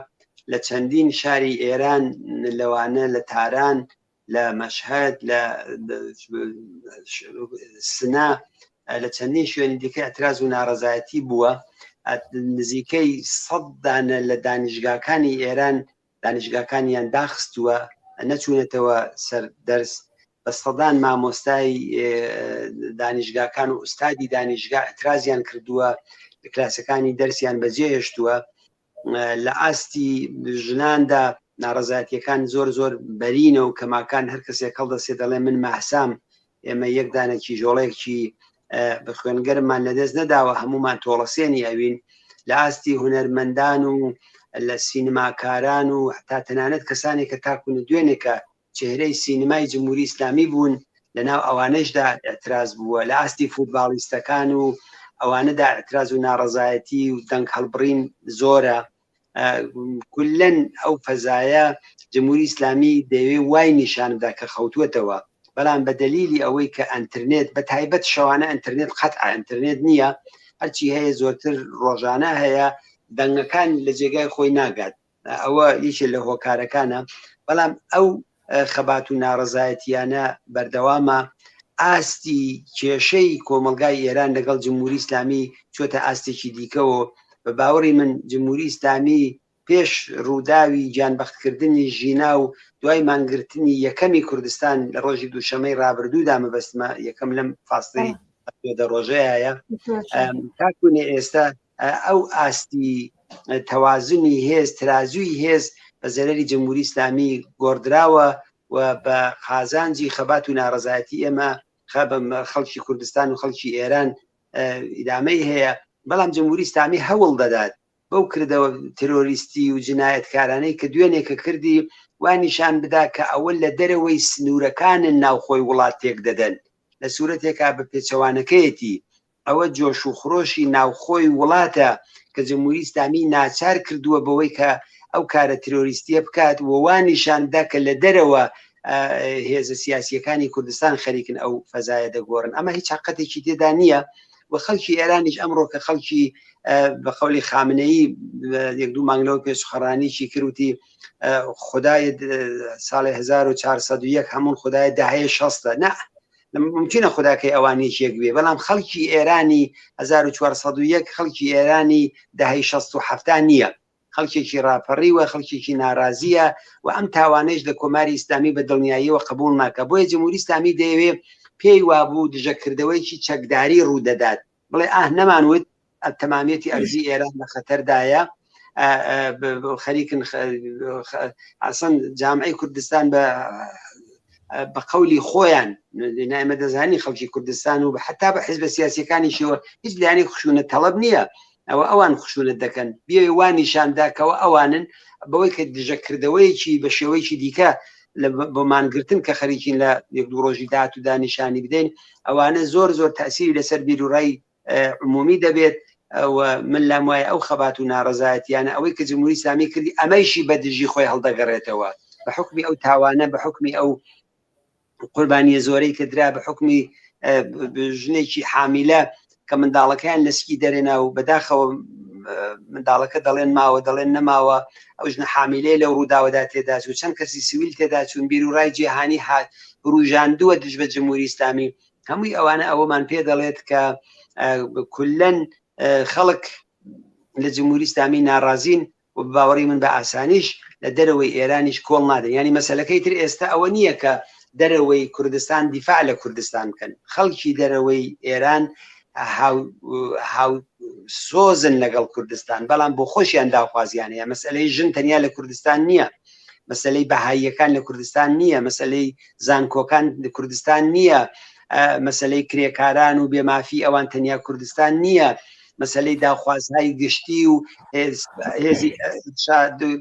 لە چەندین شاری ئێران لەوانە لە تاران لە مەشهد لە سنا لە چەندین شوێنی دیکە اعتراز و ناڕەزایەتی بووە نزیکەی سەد دانە لە دانیشگاکانی ئێران دانیشگاکانیان داخستووە نەچوونەتەوە سەر دەرس بە سەدان مامۆستای دانیشگاکان و ئوستادی دانیشگا اعترازیان کردووە لە کلاسەکانی دەرسیان بەجێهێشتووە لە ئاستی ژناندا ناڕەزایەتیەکان زۆر زۆر بەرینە و کەماکان هەر کەسێک هەڵدەسێ دەڵێ من مەحسام ئێمە یەک دانە کیژۆڵەیەکی بە خوێنگەرممان لەدەست نەداوە هەمومان تۆڵەسێنی ئەوین لە ئاستی هونەرمەندان و لە سینماکاران و حتا تەنانەت کەسانێک کە تاکوون دوێنێکە چهرەی سینمای جمهوری ئیسلامی بوون لە ناو ئەوانەشدا اعتراز بووە لە ئاستی فوتباڵیستەکان و ئەوانەدا اعتراز و ناڕەزایەتی و دەنگ هەڵبڕین زۆرە کولەن ئەو فەزایە جمهوری ئیسلامی دەیەوێ وای نیشان بدا کە خەوتووەتەوە بەڵام بە دەلیلی ئەوەی کە ئەنترنێت بە تایبەت شەوانە ئەنترنێت قەتع ئەنترنێت نییە هەرچی هەیە زۆرتر ڕۆژانە هەیە دەنگەکان لە جێگای خۆی ناگات ئەوە یەکێ لە هۆکارەکانە بەڵام ئەو خەبات و ناڕەزایەتیانە بەردەوامە ئاستی کێشەی کۆمەڵگای ئێران لەگەڵ جمهوری ئیسلامی چۆتە ئاستێکی دیکەوە بە باوەڕی من جمهوری ئیسلامی پێش ڕووداوی گیانبەختکردنی ژینا و دوای مانگرتنی یەکەمی کوردستان لە ڕۆژی دووشەمەی ڕابردوودا مەبەستمە یەکەم لەم فاستەی دە ڕۆژەیە تاکوونێ ئێستا ئەو ئاستی تەوازنی هێز ترازووی هێز بە زەرەری جمهوری ئیسلامی گۆڕدراوە و بە قازانجی خەبات و ناڕەزایەتی ئێمە خەڵکی کوردستان و خەڵکی ئێران ئیدامەی هەیە بەڵام جمهوری ئیسلامی هەوڵ دەدات بەو کردەوە ترۆریستی و جنایەتکارانەی کە دوێنێکە کردی وا نیشان بدا کە ئەوە لە دەرەوەی سنوورەکانن ناوخۆی وڵات تێک دەدەن لە سوورەتێکا بە پێچەوانەکەیەتی ئەوە جۆش و خرۆشی ناوخۆی وڵاتە کە جمهوری ئیسلامی ناچار کردووە بەوەی کە ئەو کارە ترۆریستیە بکات و وا نیشان بدا کە لە دەرەوە هێزە سیاسیەکانی کوردستان خەریکن ئەو فەزایە دەگۆڕن ئەمە هیچ حقەتێکی تێدا نییە و خەڵکی ئێرانیش ئەمڕۆ کە خەڵکی بە قەولی خامنەیی یەک دوو مانگ لەوە پێش خەڕانیی کروتی خدای ساڵی 1401 هەموو خدای داهەیە شەستە نه ممکنە خوداکەی ئەوان یەکێک بێ بەڵام خەڵکی ئێرانی 1401 خەڵکی ئێرانی داهەی 67 نییە خەڵکێکی ڕاپەڕیوە خەڵکێکی ناڕازیە و ئەم تاوانەیش لە کۆماری ئیسلامی بە دڵنیاییەوە قبوڵ ناکە بۆیە جمهوری ئیسلامی دەیەوێ پێی وابوو دژەکردەوەیەکی چەکداری ڕوو دەدات بڵێ ئاه نەمان وت تەمامیەتی ئەرزی ئێران لە خەتەردایە خەریکن ئەسەن جامعی کوردستان بە بە قەولی خۆیان ئێمە دەزانین خەڵکی کوردستان و حتا بە حزبە سیاسەکانیشەوە هیچ لایەنێک خشونەت تەڵەب نییە ئەوە ئەوان خشونەت دەکەن بێ وا نیشانداکەوە ئەوانن بەوەی کە دژەکردەوەیەکی بە شێوەیەکی دیکە بۆ مانگرتن کە خەریکین لە یەک دوو ڕۆژی داهات و دانیشانی بدەین ئەوانە زۆر زۆر تاسیری لەسەر بیرروڕای عمومی دەبێت و من لام وایە ئەو خەبات و ناڕەزایەتیانە ئەوەی کە جمهوری ئیسلامی کردی ئەمەیشی بە دژی خۆی هەڵدەگەڕێتەوە بە حکمی ئەو تاوانە بە حکمی ئەو قوربانیە زۆرەی کە درا بە حکمی ژنێکی حامیلە. کە منداڵەکەیان لە سکی دەرێنا و بەداخەوە منداڵەکە دەڵێن ماوە دەڵێن نەماوە، ئەو ژنە حامیلەیە لەو ڕووداوەدا تێداچوو، چەند کەسی سویل تێدا چوون، بیروڕای جیهانی وروژاندووە دژ بە جمهوری ئیسلامی. هەمووی ئەوانە ئەوەمان پێ دەڵێت کە کولەن خەڵک لە جمهوری ئیسلامی ناڕازین و بە باوەڕی من بە ئاسانیش لە دەرەوەی ئێرانیش کۆڵ نادەن. یانی مەسەلەکەی تر ئێستا ئەوە نییە کە دەرەوەی کوردستان دیفاع لە کوردستان بکەن، خەڵکی دەرەوەی ئێران هاو سۆزن لەگەڵ کوردستان، بەڵام بۆ خۆشیان داخوازیان هەیە. مەسەلەی ژن تەنیا لە کوردستان نییە، مەسەلەی بەهاییەکان لە کوردستان نییە، مەسەلەی زانکۆکان لە کوردستان نییە، مەسەلەی کرێکاران و بێمافی ئەوان تەنیا کوردستان نییە، مەسەلەی داخوازهای گشتی و هێزی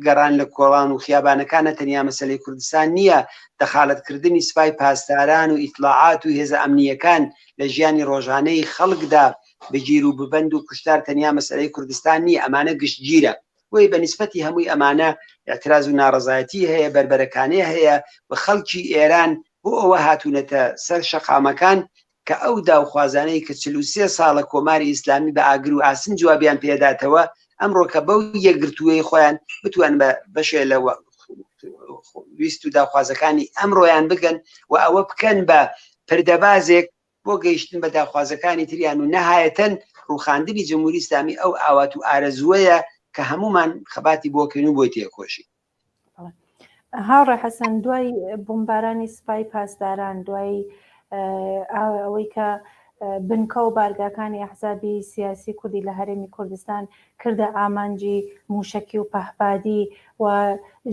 گەڕان لە کۆڵان و خیابانەکانە تەنیا مەسەلەی کوردستان نییە. دەخالەتکردنی سپای پاسداران و ئیتلاعات و هێزە ئەمنییەکان لە ژیانی ڕۆژانەی خەڵکدا بگیر و ببند و کوشتار تەنیا مەسەلەی کوردستان نییە، ئەمانە گشتگیرە. بۆیە بە نیسبەتی هەمووی ئەمانە ئیعتراز و ناڕەزایەتی هەیە، بەربەرەکانێ هەیە و خەڵکی ئێران بۆ ئەوە هاتوونەتە سەر شەقامەکان کە ئەو داوخوازانەی کە 43 ساڵە کۆماری ئیسلامی بە ئاگر و ئاسن جوابیان پێداتەوە، ئەمڕۆ کە بەو یەکگرتووەی خۆیان بتوان بە بەشێ لە ویست و داخوازەکانی ئەمڕۆیان بگەن و ئەوە بکەن بە پردەبازێک بۆ گەیشتن بە داخوازەکانی تریان و نەهایەتەن ڕووخاندنی جمهوری ئیسلامی ئەو ئاوات و ئارەزووەیە کە هەموومان خەباتی بۆ کەین و بۆی تێکۆشین. هاوڕێ حەسەن، دوای بۆمبارانی سپای پاسداران، دوای ئەوەی کە بنکە و بارگاکانی ئەحزابی سیاسی کوردی لە هەرێمی کوردستان کردە ئامانجی مووشەکی و پەهپادی و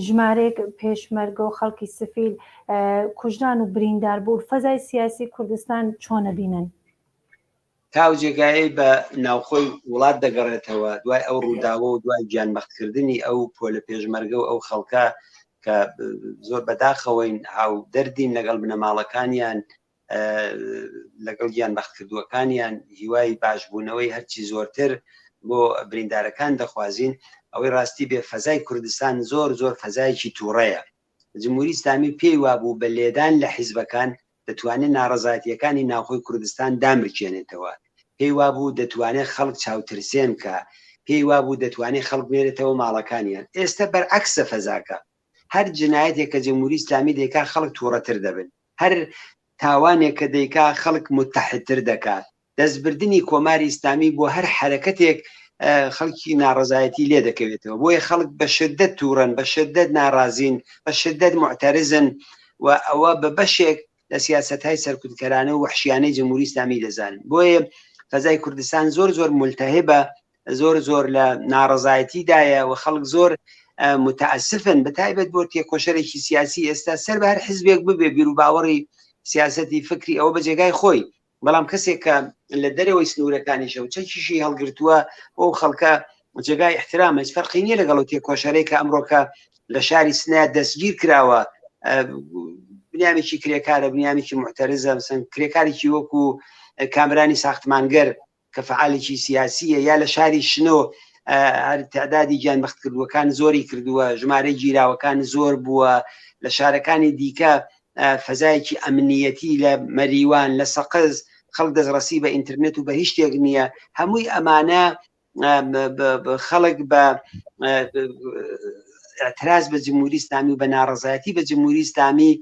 ژمارەیەک پێشمەرگە و خەڵکی سفیل کوژران و بریندار بوون، فەزای سیاسی کوردستان چۆنە بینن؟ تا ئەو جێگایەی بە ناوخۆی وڵات دەگەڕێتەوە، دوای ئەو ڕووداوە و دوای گیانبەختکردنی ئەو پۆلە پێشمەرگە و ئەو خەڵکە کە زۆر بەداخەوەین، هاودەردین لەگەڵ بنەماڵەکانیان، لەگەڵ گیانبەختکردووەکانیان، هیوای باشبوونەوەی هەرچی زۆرتر بۆ بریندارەکان دەخوازین. ئەوەی ڕاستی بێ فەزای کوردستان زۆر زۆر فەزایەکی تووڕەیە. جمهوری ئیسلامی پێی وابوو بە لێدان لە حیزبەکان دەتوانێت ناڕەزایەتییەکانی ناوخۆی کوردستان دامرکێنێتەوە، پێی وابوو دەتوانێت خەڵک چاوترسێن بکا، پێی وابوو دەتوانێت خەڵک بنێرێتەوە ماڵەکانیان. ئێستە بەرعەکسە فەزاکە. هەر جنایەتێک کە جمهوری ئیسلامی دەیکا خەڵک تووڕەتر دەبن. هەر تاوانێک کە دەیکا خەڵک متحدتر دەکا. دەستبردنی کۆماری ئیسلامی بۆ هەر حەرەکەتێک خەڵکی ناڕەزایەتی لێ دەکەوێتەوە. بۆیە خەڵک بە شدەت تووڕەن، بە شدەت ناڕازین، بە شدەت موعتەرزن و ئەوە بە بەشێک لە سیاسەتهای سەرکوتکەرانە و وەحشیانەی جمهوری ئیسلامی دەزانن. بۆیە فەزای کوردستان زۆر زۆر ملتهبە، زۆر زۆر لە ناڕەزایەتیدایە و خەڵک زۆر متەئەسفن، بە تایبەت بۆ تێکۆشەرێکی سیاسی ئێستا سەر بە هەر حزبێک ببێ بیروباوەڕی سیاسەتی فکری ئەوە بە جێگای خۆی، بەڵام کەسێک کە لە دەرەوەی سنوورەکانیشە و چەکیشی هەڵگرتووە بۆ خەڵکە جێگای احترامە، هیچ فەرقی نییە لەگەڵ ئەو تێکۆشەرەی کە ئەمڕۆکە لە شاری سنە دەستگیر کراوە، بنیامێکی کرێکارە، بنیامێکی معتەرزە، مثلا کرێکارێکی وەکو کامرانی ساختمانگەر کە فعالێکی سیاسیە، یا لە شاری شنۆ هەر تعدادی گیانبەختکردووەکان زۆری کردووە، ژمارەی گیراوەکان زۆر بووە، لە شارەکانی دیکە فەزایەکی ئەمنیەتی لە مەریوان، لە سەقز خەڵک دەستڕەسی بە ئینتەرنێت و بە هیچ شتێک نییە. هەمووی ئەمانە خەڵک بە اعتراض بە جمهوری ئیسلامی و بە ناڕەزایەتی بە جمهوری ئیسلامی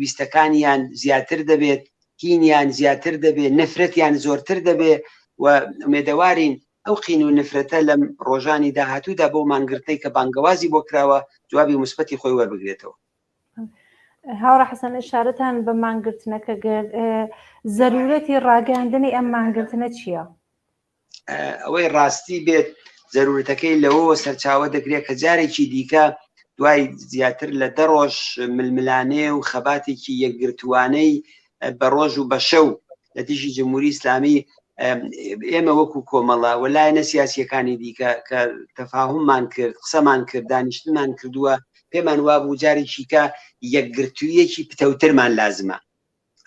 ویستەکانیان زیاتر دەبێت، کینیان زیاتر دەبێت، نەفرەتیان زۆرتر دەبێت و ئومێدەوارین ئەو قین و نفرەتە لەم ڕۆژانی داهاتوودا بۆ مانگرتنەی کە بانگەوازی بۆ کراوە جوابی موسبەتی خۆی وەربگرێتەوە. هاوڕێ حەسەن ئشارەتان بە مانگرتنەکە کرد، زەرورەتی ڕاگەیاندنی ئەم مانگرتنە چییە؟ ئەوەی ڕاستی بێت زەرورەتەکەی لەوەوە سەرچاوە دەگرێت کە جارێکی دیکە دوای زیاتر لە دە ڕۆژ ململانێ و خەباتێکی یەکگرتووانەی بە ڕۆژ و بە شەو لە دژی جمهوری ئیسلامی ئێمە وەکو کۆمەڵە و لایەنە سیاسیەکانی دیکە کە تەفاهممان کرد، قسەمان کرد، دانیشتنمان کردووە، پێمان وابوو جارێکیکە یەکگرتوویەکی پتەوترمان لازمە.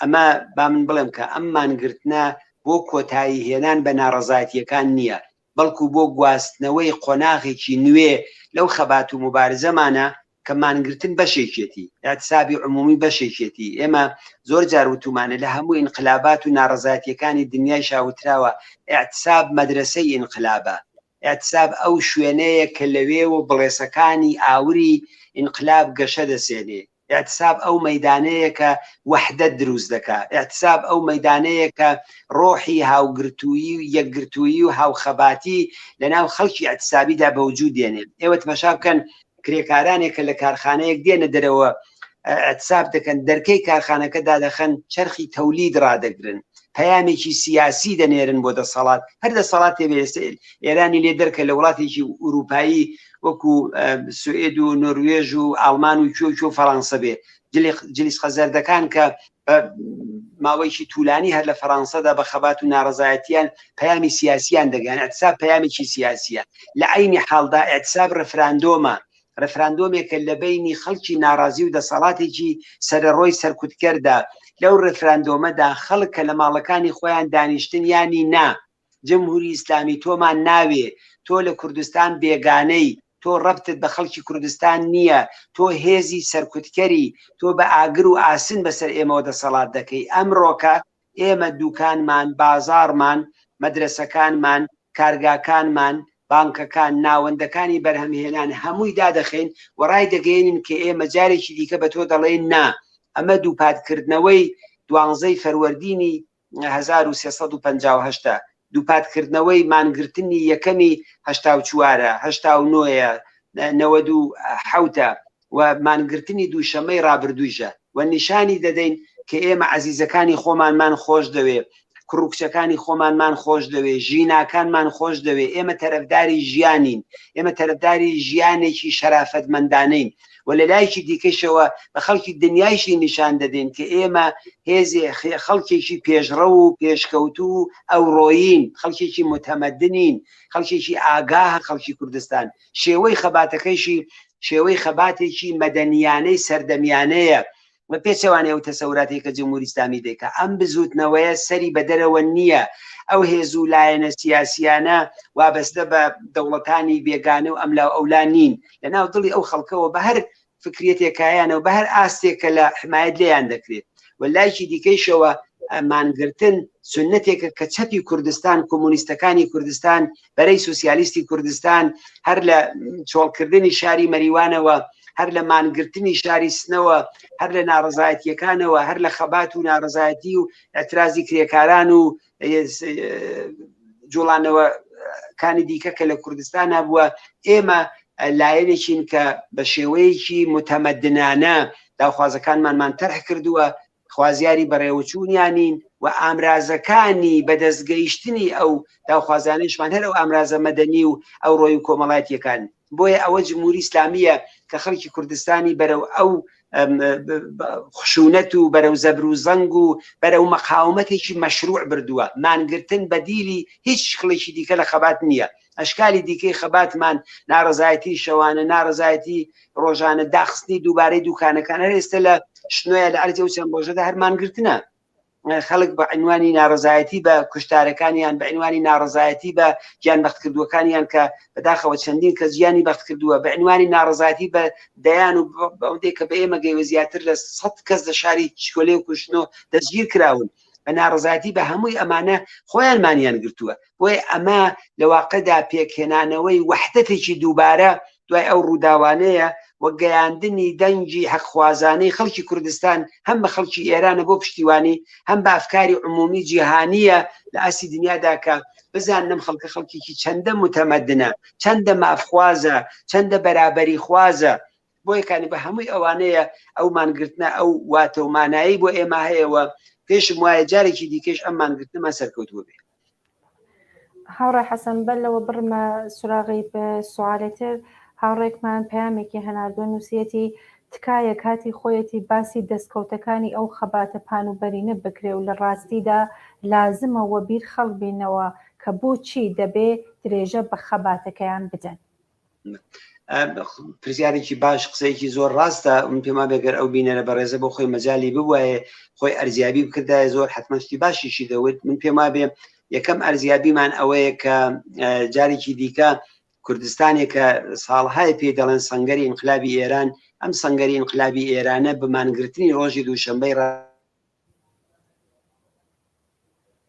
ئەمە با من بڵێم کە ئەم مانگرتنە بۆ کۆتایی هێنان بە ناڕەزایەتییەکان نییە، بەڵکو بۆ گواستنەوەی قۆناغێکی نوێ لەو خەبات و موبارزەمانە. کە مانگرتن بەشێکێتی، ئیعتسابی عمومی بەشێکێتی. ئێمە زۆر جار وتومانە لە هەموو ئینقلابات و ناڕەزایەتیەکانی دنیایشا وتراوە ئیعتساب مەدرەسەی ئینقلابە. ئیعتساب ئەو شوێنەیە کە لەوێوە بڵێسەکانی ئاوری ئینقلاب گەشە دەسێنێ. ئیعتساب ئەو مەیدانەیە کە وەحدەت دروست دەکا. ئیعتساب ئەو مەیدانەیە کە ڕۆحی هاوگرتوویی و یەکگرتوویی و هاوخەباتی لەناو خەڵکی ئیعتسابیدا بەوجوود دێنێ. ئێوە تمەشا بکەن کرێکارانێک کە لە کارخانەیەک دێنە دەرەوە ئیعتساب دەکەن، دەرکەی کارخانەکە دادەخەن، چەرخی تەولید ڕادەگرن، پەیامێکی سیاسی دەنێرن بۆ دەسەڵات، هەر دەسەڵاتێ بێ ئێستا ئێرانی لێ دەرکە لە وڵاتێکی ئورووپایی وەکو سوئد و نۆروێژ و ئاڵمان و کوێ و کوێ و فەڕانسە بێ جلیسقە زەردەکان کە بە ماوەیەکی تولانی هەر لە فەڕانسەدا بە خەبات و ناڕەزایەتیان پەیامی سیاسیان دەگەیان. ئیعتساب پەیامێکی سیاسیە. لە عەینی حاڵدا ئیعتساب ڕفراندۆمە، ڕفراندۆمێکە لە بەینی خەڵکی ناڕازی و دەسەڵاتێکی سەرەڕۆی سەرکوتکەردا. لەو ڕفراندۆمەدا خەڵک کە لە ماڵەکانی خۆیان دانیشتن یانی نا، جمهوری ئیسلامی تۆمان ناوێ، تۆ لە کوردستان بێگانەی، تۆ ڕەبتت بە خەڵکی کوردستان نییە، تۆ هێزی سەرکوتکەری، تۆ بە ئاگر و ئاسن بەسەر ئێمەوە دەسەڵات دەکەی. ئەمڕۆکە ئێمە دوکانمان، بازاڕمان، مەدرەسەکانمان، کارگاکانمان، بانکەکان، ناوەندەکانی بەرهەمهێنان هەمووی دادەخەین و ڕایدەگەیەنین کە ئێمە جارێکی دیکە بە تۆ دەڵێین نا. ئەمە دووپاتکردنەوەی دوانزەی فەروەردینی 1358 ە، دووپاتکردنەوەی مانگرتنی یەکەمی 84 ە، 89 ە، 97 ە و مانگرتنی دووشەممەی ڕابردوویشە و نیشانی دەدەین کە ئێمە عەزیزەکانی خۆمانمان خۆش دەوێ، کوڕ و کچەکانی خۆمانمان خۆش دەوێ، ژیناکانمان خۆش دەوێ، ئێمە تەرەفداری ژیانین، ئێمە تەرەفداری ژیانێکی شەرافەتمەندانەین و لە لایەکی دیکەشەوە بە خەڵکی دنیایشی نیشان دەدەین کە ئێمە هێزێ خەڵکێکی پێشڕەو و پێشکەوتوو و ئەوڕۆیین، خەڵکێکی متەمەدنین، خەڵکێکی ئاگاهە خەڵکی کوردستان. شێوەی خەباتەکەیشی شێوەی خەباتێکی مەدەنیانەی سەردەمیانەیە بە پێچەوانەی ئەو تەسەوراتەی کە جمهوری ئیسلامی دەیکا. ئەم بزووتنەوەیە سەری بە دەرەوە نییە. ئەو هێز و لایەنە سیاسیانە وابەستە بە دەوڵەتانی بێگانە و ئەملا و ئەولا نین. لە ناو دڵی ئەو خەڵکەوە بە هەر فکریەتێکایانە و بە هەر ئاستێک کە لە حمایەت لێیان دەکرێت. و لایکی دیکەیشەوە مانگرتن سوننەتێکە کە چەپی کوردستان، کۆمۆنیستەکانی کوردستان، بەرەی سوسیالیستی کوردستان هەر لە چۆڵکردنی شاری مەریوانەوە، هەر لە مانگرتنی شاری سنەوە، هەر لە ناڕەزایەتییەکانەوە، هەر لە خەبات و ناڕەزایەتی و ئیعترازی کرێکاران و جوڵانەوەکانی دیکە کە لە کوردستان هەبووە، ئێمە لایەنێکین کە بە شێوەیەکی متەمەدنانە داوخوازەکانمانمان تەرح کردووە، خوازیاری بەڕێوەچوونیانین و ئامرازەکانی بەدەستگەیشتنی ئەو داوخوازانەیشمان هەر ئەو ئامرازە مەدەنی و ئەوڕۆی و کۆمەڵایەتییەکان. بۆیە ئەوە جمهوری ئیسلامییە کە خەڵکی کوردستانی بەرەو ئەو خشونەت و بەرەو زەبر و زەنگ و بەرەو مەقاومەتێکی مەشروع بردووە. مانگرتن بەدیلی هیچ شکڵێکی دیکە لە خەبات نییە. ئەشکالی دیکەی خەباتمان ناڕەزایەتی شەوانە، ناڕەزایەتی ڕۆژانە، داخستنی دووبارەی دوکانەکان، هەر ئێستا لە شنۆیە لە عەرزی ئەو چەند ڕۆژەدا هەر مانگرتنە. خەڵک بە عنوانی ناڕەزایەتی بە کوشتارەکانیان، بە عنوانی ناڕەزایەتی بە گیان بەختکردووەکانیان کە بەداخەوە چەندین کەس گیانی بەخت کردووە، بە عنوانی ناڕەزایەتی بە دەیان و بەوەندەی کە بە ئێمە گەیوە زیاتر لە 100 کەس لە شاری چکۆلێ و کوشتنۆ دەستگیر کراون. بە ناڕەزایەتی بە هەمووی ئەمانە خۆیان مانیان گرتووە. بۆیە ئەمە لە واقعدا پێکهێنانەوەی وەحدەتێکی دووبارە دوای ئەو ڕووداوانەیە و گەیاندنی دەنگی حەقخوازانەی خەڵکی کوردستان هەم بە خەڵکی ئێرانە بۆ پشتیوانی، هەم بە ئەفکاری عمومی جیهانییە لە ئاستی دنیادا کە بزانن ئەم خەڵکە خەڵکێکی چەندە متەمەدنە، چەندە مافخوازە، چەندە بەرابەریخوازە. بۆیە کانی بە هەمووی ئەوانەیە ئەو مانگرتنە ئەو واتە و مانایەی بۆ ئێمە هەیە و پێشم وایە جارێکی دیکەش ئەم مانگرتنەمان سەرکەوتوو بێ. هاوڕێ حەسەن بەر لەوە بڕمە سوراغی سوالێتر هاوڕێکمان پەیامێکی هەناردووە نووسیەتی تکایە کاتی خۆیەتی باسی دەستکەوتەکانی ئەو خەباتە پان و بەرینە بکرێ و لە ڕاستیدا لازمە وەبیر خەڵک بینەوە کە بۆچی دەبێ درێژە بە خەباتەکەیان بدەن. پرسیارێکی باش قسەیەکی زۆر ڕاستە من پێم وابێ گەر ئەو بینەرە بەڕێزە بۆ خۆی مەجای ببوایە خۆی ئەرزیابی بکردایە زۆر حتمما شتی باشیشی دەوت من پێم وابێ یەکەم ئەرزیابیمان ئەوەیە کە جارێکی دیکە کوردستانێک کە ساڵهای پێی دەڵێن سنگەری ئینقلابی ئێران ئەم سەنگەری ئینقلابی ئێرانە بە مانگرتنی ڕۆژی دووشەنبەی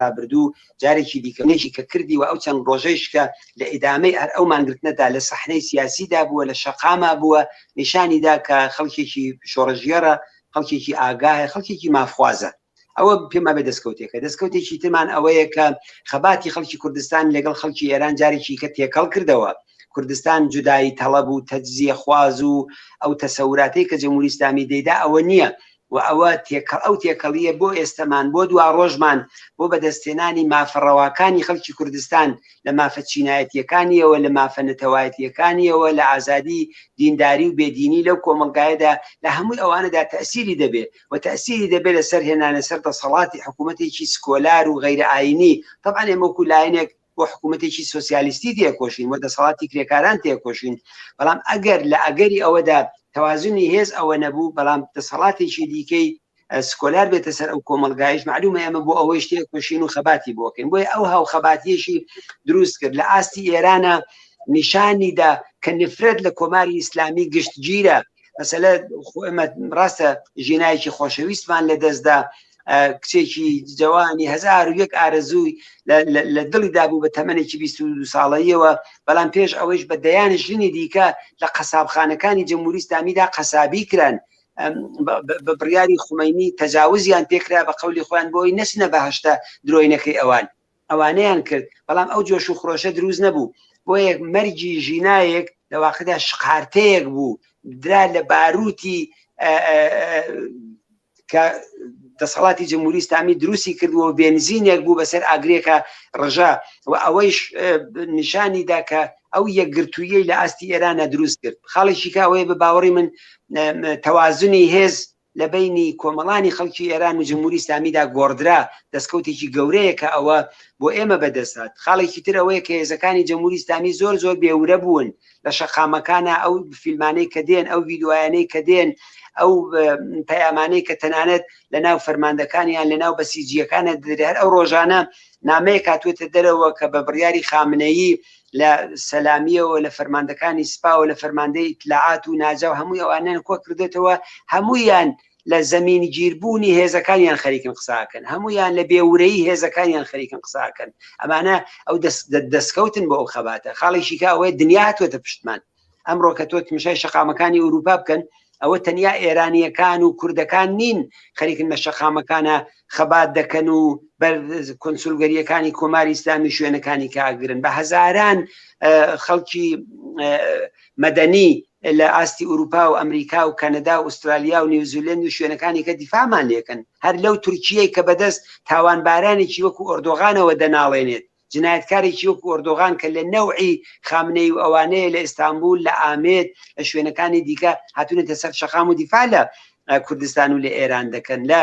ڕابردوو جارێکی دیکە نێکی کە کردی و ئەو چەند ڕۆژەیش کە لە ئیدامەی هەر ئەو مانگرتنەدا لە سەحنەی سیاسیدا بووە لە شەقاما بووە نیشانی دا کە خەڵکێکی شۆڕشگێڕە خەڵکێکی ئاگاهە خەڵکێکی مافخوازە ئەوە پێم وابێ دەستکەوتێکە. دەستکەوتێکی ترمان ئەوەیە کە خەباتی خەڵکی کوردستان لەگەڵ خەڵکی ئێران جارێکی کە تێکەڵ کردەوە. کوردستان جودایی تەڵەب و تەجزیە خواز و ئەو تەسەوراتەی کە جمهوری ئیسلامی دەیدا ئەوە نییە و ئەوە تێکەڵ ئەو تێکەڵیە بۆ ئێستەمان بۆ دواڕۆژمان بۆ بەدەستهێنانی مافە ڕەواکانی خەڵکی کوردستان لە مافە چینایەتیەکانیەوە لە مافە نەتەوایەتیەکانیەوە لە ئازادی دینداری و بێدینی لەو کۆمەڵگایەدا لە هەمووی ئەوانەدا تەئسیری دەبێ و تەئسیری دەبێت لەسەر هێنانە سەر دەسەڵاتی حکوومەتێکی سکۆلار و غەیرە ئایینی، تەبعەن ئێمە وەکوو لایەنێک بۆ حکوومەتێکی سۆسیالیستی تێکۆشین و دەسەڵاتی کرێکاران تێکۆشین، بەڵام ئەگەر لە ئەگەری ئەوەدا تەوازنی هێز ئەوە نەبوو، بەڵام دەسەڵاتێکی دیکەی سکۆلار بێتە سەر ئەو کۆمەڵگایش مەعلومە ئێمە بۆ ئەوەیش تێکۆشین و خەباتی بۆ کەین، بۆیە ئەو هاوخەباتیەشی دروست کرد لە ئاستی ئێرانە نیشانی دا کە نفرەت لە کۆماری ئیسلامی گشتگیرە. مەسەلە خۆ ئێمە ڕاستە ژینایەکی خۆشەویستمان لەدەستدا کچێکی جوانی 1001 ئارەزووی لە دڵیدا بوو بە تەمەنێکی 22 ساڵەیەوە بەڵام پێش ئەوەیش بە دەیان ژنی دیکە لە قەسابخانەکانی جمهوری ئیسلامیدا قەسابی کران بە بڕیاری خومەینی تەجاوزیان پێکرا بە قەولی خۆیان بۆی نەچنە بەهشتە درۆینەکەی ئەوان ئەوانەیان کرد، بەڵام ئەو جۆش و خرۆشە دروست نەبوو، بۆیە مەرگی ژینایەک لە واقعدا شقارتەیەک بوو درا لە باروتی کە دەسەڵاتی جمهوری ئیسلامی دروستی کردووە و بێنزینێک بوو بەسەر ئاگرێکە ڕژا و ئەوەیش نیشانی دا کە ئەو یەکگرتوویەی لە ئاستی ئێرانە دروست کرد. خاڵێکی کە ئەوەیە بە باوەڕی من تەوازنی هێز لە بەینی کۆمەڵانی خەڵکی ئێران و جمهوری ئیسلامیدا گۆڕدرا، دەستکەوتێکی گەورەیە کە ئەوە بۆ ئێمە بەدەست هات. خاڵێکی تر ئەوەیە کە هێزەکانی جمهوری ئیسلامی زۆر زۆر بێ ورە بوون لە شەقامەکانا، ئەو فیلمانەی کە دێن، ئەو ڤیدیۆیانەی کە دێن، ئەو پەیامانەی کە تەنانەت لە ناو فەرماندەکانیان لە ناو بەسیجییەکانە دەدرێ، هەر ئەو ڕۆژانە نامەیەک هاتووەتە دەرەوە کە بە بڕیاری خامنەیی لە سەلامیەوە لە فەرماندەکانی سپاوە لە فەرماندەی ئیتلاعات و ناجا و هەمووی ئەوانیان کۆ کردێتەوە هەموویان لە زەمین گیربوونی هێزەکانیان خەریکن قساکەن هەمویان لە بێورەی هێزەکانیان خەریکن قساکەن ئەمانە ئەو دەستکەوتن بۆ ئەو خەباتە خاڵێکی کە ئەوەیە دنیا هاتووەتە پشتمان ئەمڕۆ کە تۆ تمشای شەقامەکانی ئەوروپا بکەن ئەوە تەنیا ئێرانیەکان و کوردەکان نین خەریکن لە شەقامەکانە خەبات دەکەن و بەر کونسولگەریەکانی کۆماری ئیسلامی شوێنەکانی کاگرن بە هەزاران خەڵکی مەدەنی لە ئاستی ئەوروپا و ئەمریکا و کەنەدا و ئوسترالیا و نیوزیلند و شوێنەکانی کە دیفاعمان لێکەن هەر لەو تورکیەی کە بەدەست تاوانبارانێکی وەکو ئۆردۆغانەوە دەناڵێنێت جنایەتکارێکی وەکو ئۆردۆغان کە لە نەوعی خامنەیی و ئەوانەیە لە ئیستانبول، لە ئامێد، لە شوێنەکانی دیکە هاتوونەتە سەر شەقام و دیفاع لە کوردستان و لە ئێران دەکەن. لە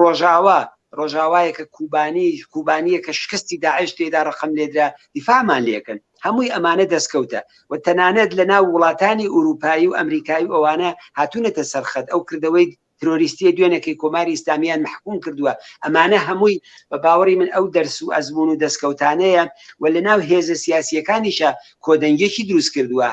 ڕۆژاوا، ڕۆژاوایە کە کوبانی، کوبانییە کە شکستی داعش تێیدا ڕەقەم لێدرا، دیفاعمان لێکەن. هەمووی ئەمانە دەستکەوتە و تەنانەت لە ناو وڵاتانی ئورووپایی و ئەمریکایی و ئەوانە هاتوونەتە سەر خەت. ئەو کردەوەی ترۆریستیە دوێنێکەی کۆماری ئیسلامیان مەحکوم کردووە ئەمانە هەمووی بە باوەڕی من ئەو دەرس و ئەزمون و دەستکەوتانەیە و لە ناو هێزە سیاسیەکانیشە کۆدەنگێکی دروست کردووە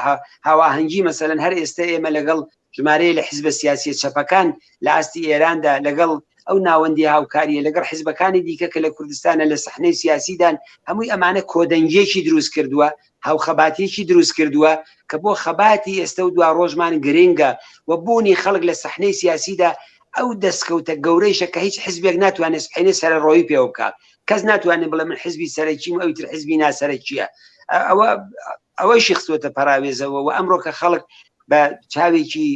هاواهەنگی مەسەلەن هەر ئێستا ئێمە لەگەڵ ژمارەیە لە حزبە سیاسیە چەپەکان لە ئاستی ئێراندا لەگەڵ ئەو ناوەندی هاوکاریە لەگەڵ حزبەکانی دیکە کە لە کوردستانە لە سەحنەی سیاسیدان هەمووی ئەمانە کۆدەنگیەکی دروست کردووە هاوخەباتیەکی دروست کردووە کە بۆ خەباتی ئێستە و دواڕۆژمان گرنگە و بوونی خەڵک لە سەحنەی سیاسیدا ئەو دەستکەوتە گەورەیشە کە هیچ حزبێک ناتوانێت سبحەینێ سەرەڕۆیی پێوە بکا کەس ناتوانێت بڵێ من حزبی سەرەکیم و ئەوی تر حزبی ناسەرەکیە ئەوە ئەوەیشی خستووەتە پەراوێزەوە و ئەمڕۆ کە خەڵک بە چاوێکی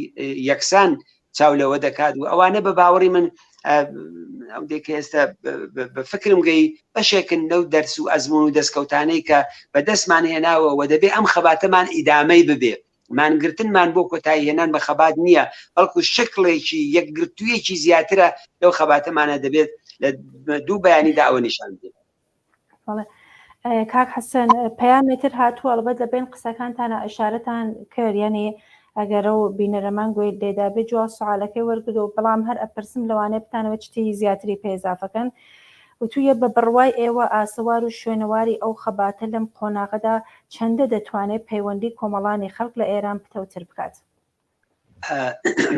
یەکسان چاو لەوە دەکات و ئەوانە بە باوەڕی من ئەو دێکە ئێستا بە فکرم گەی بەشێکن لەو دەرس و ئەزمون و دەستکەوتانەی کە بە دەستمان هێناوە و دەبێ ئەم خەباتەمان ئیدامەی ببێ مانگرتنمان بۆ کۆتایی هێنان بە خەبات نییە بەڵکو شکڵێکی یەکگرتوویەکی زیاترە لەو خەباتەمانە دەبێت لە دوو بەیانیدا ئەوە نیشان بدەین. کاک حەسەن پەیامێتر هاتووە ئەڵبەت لە بین قسەکانتانە ئیشارەتان کرد یعنی ئەگەر ئەو بینەرەمان گوێ لێدا بێ جواب سوالەکەی وەرگرت بەڵام هەر ئەپرسم لەوانەیە بتانەوە شتی زیاتری پێ ئیزافەکەن وتوویە بە بڕوای ئێوە ئاسەوار و شوێنەواری ئەو خەباتە لەم قۆناغەدا چەندە دەتوانێت پەیوەندی کۆمەڵانی خەڵک لە ئێران پتەوتر بکات؟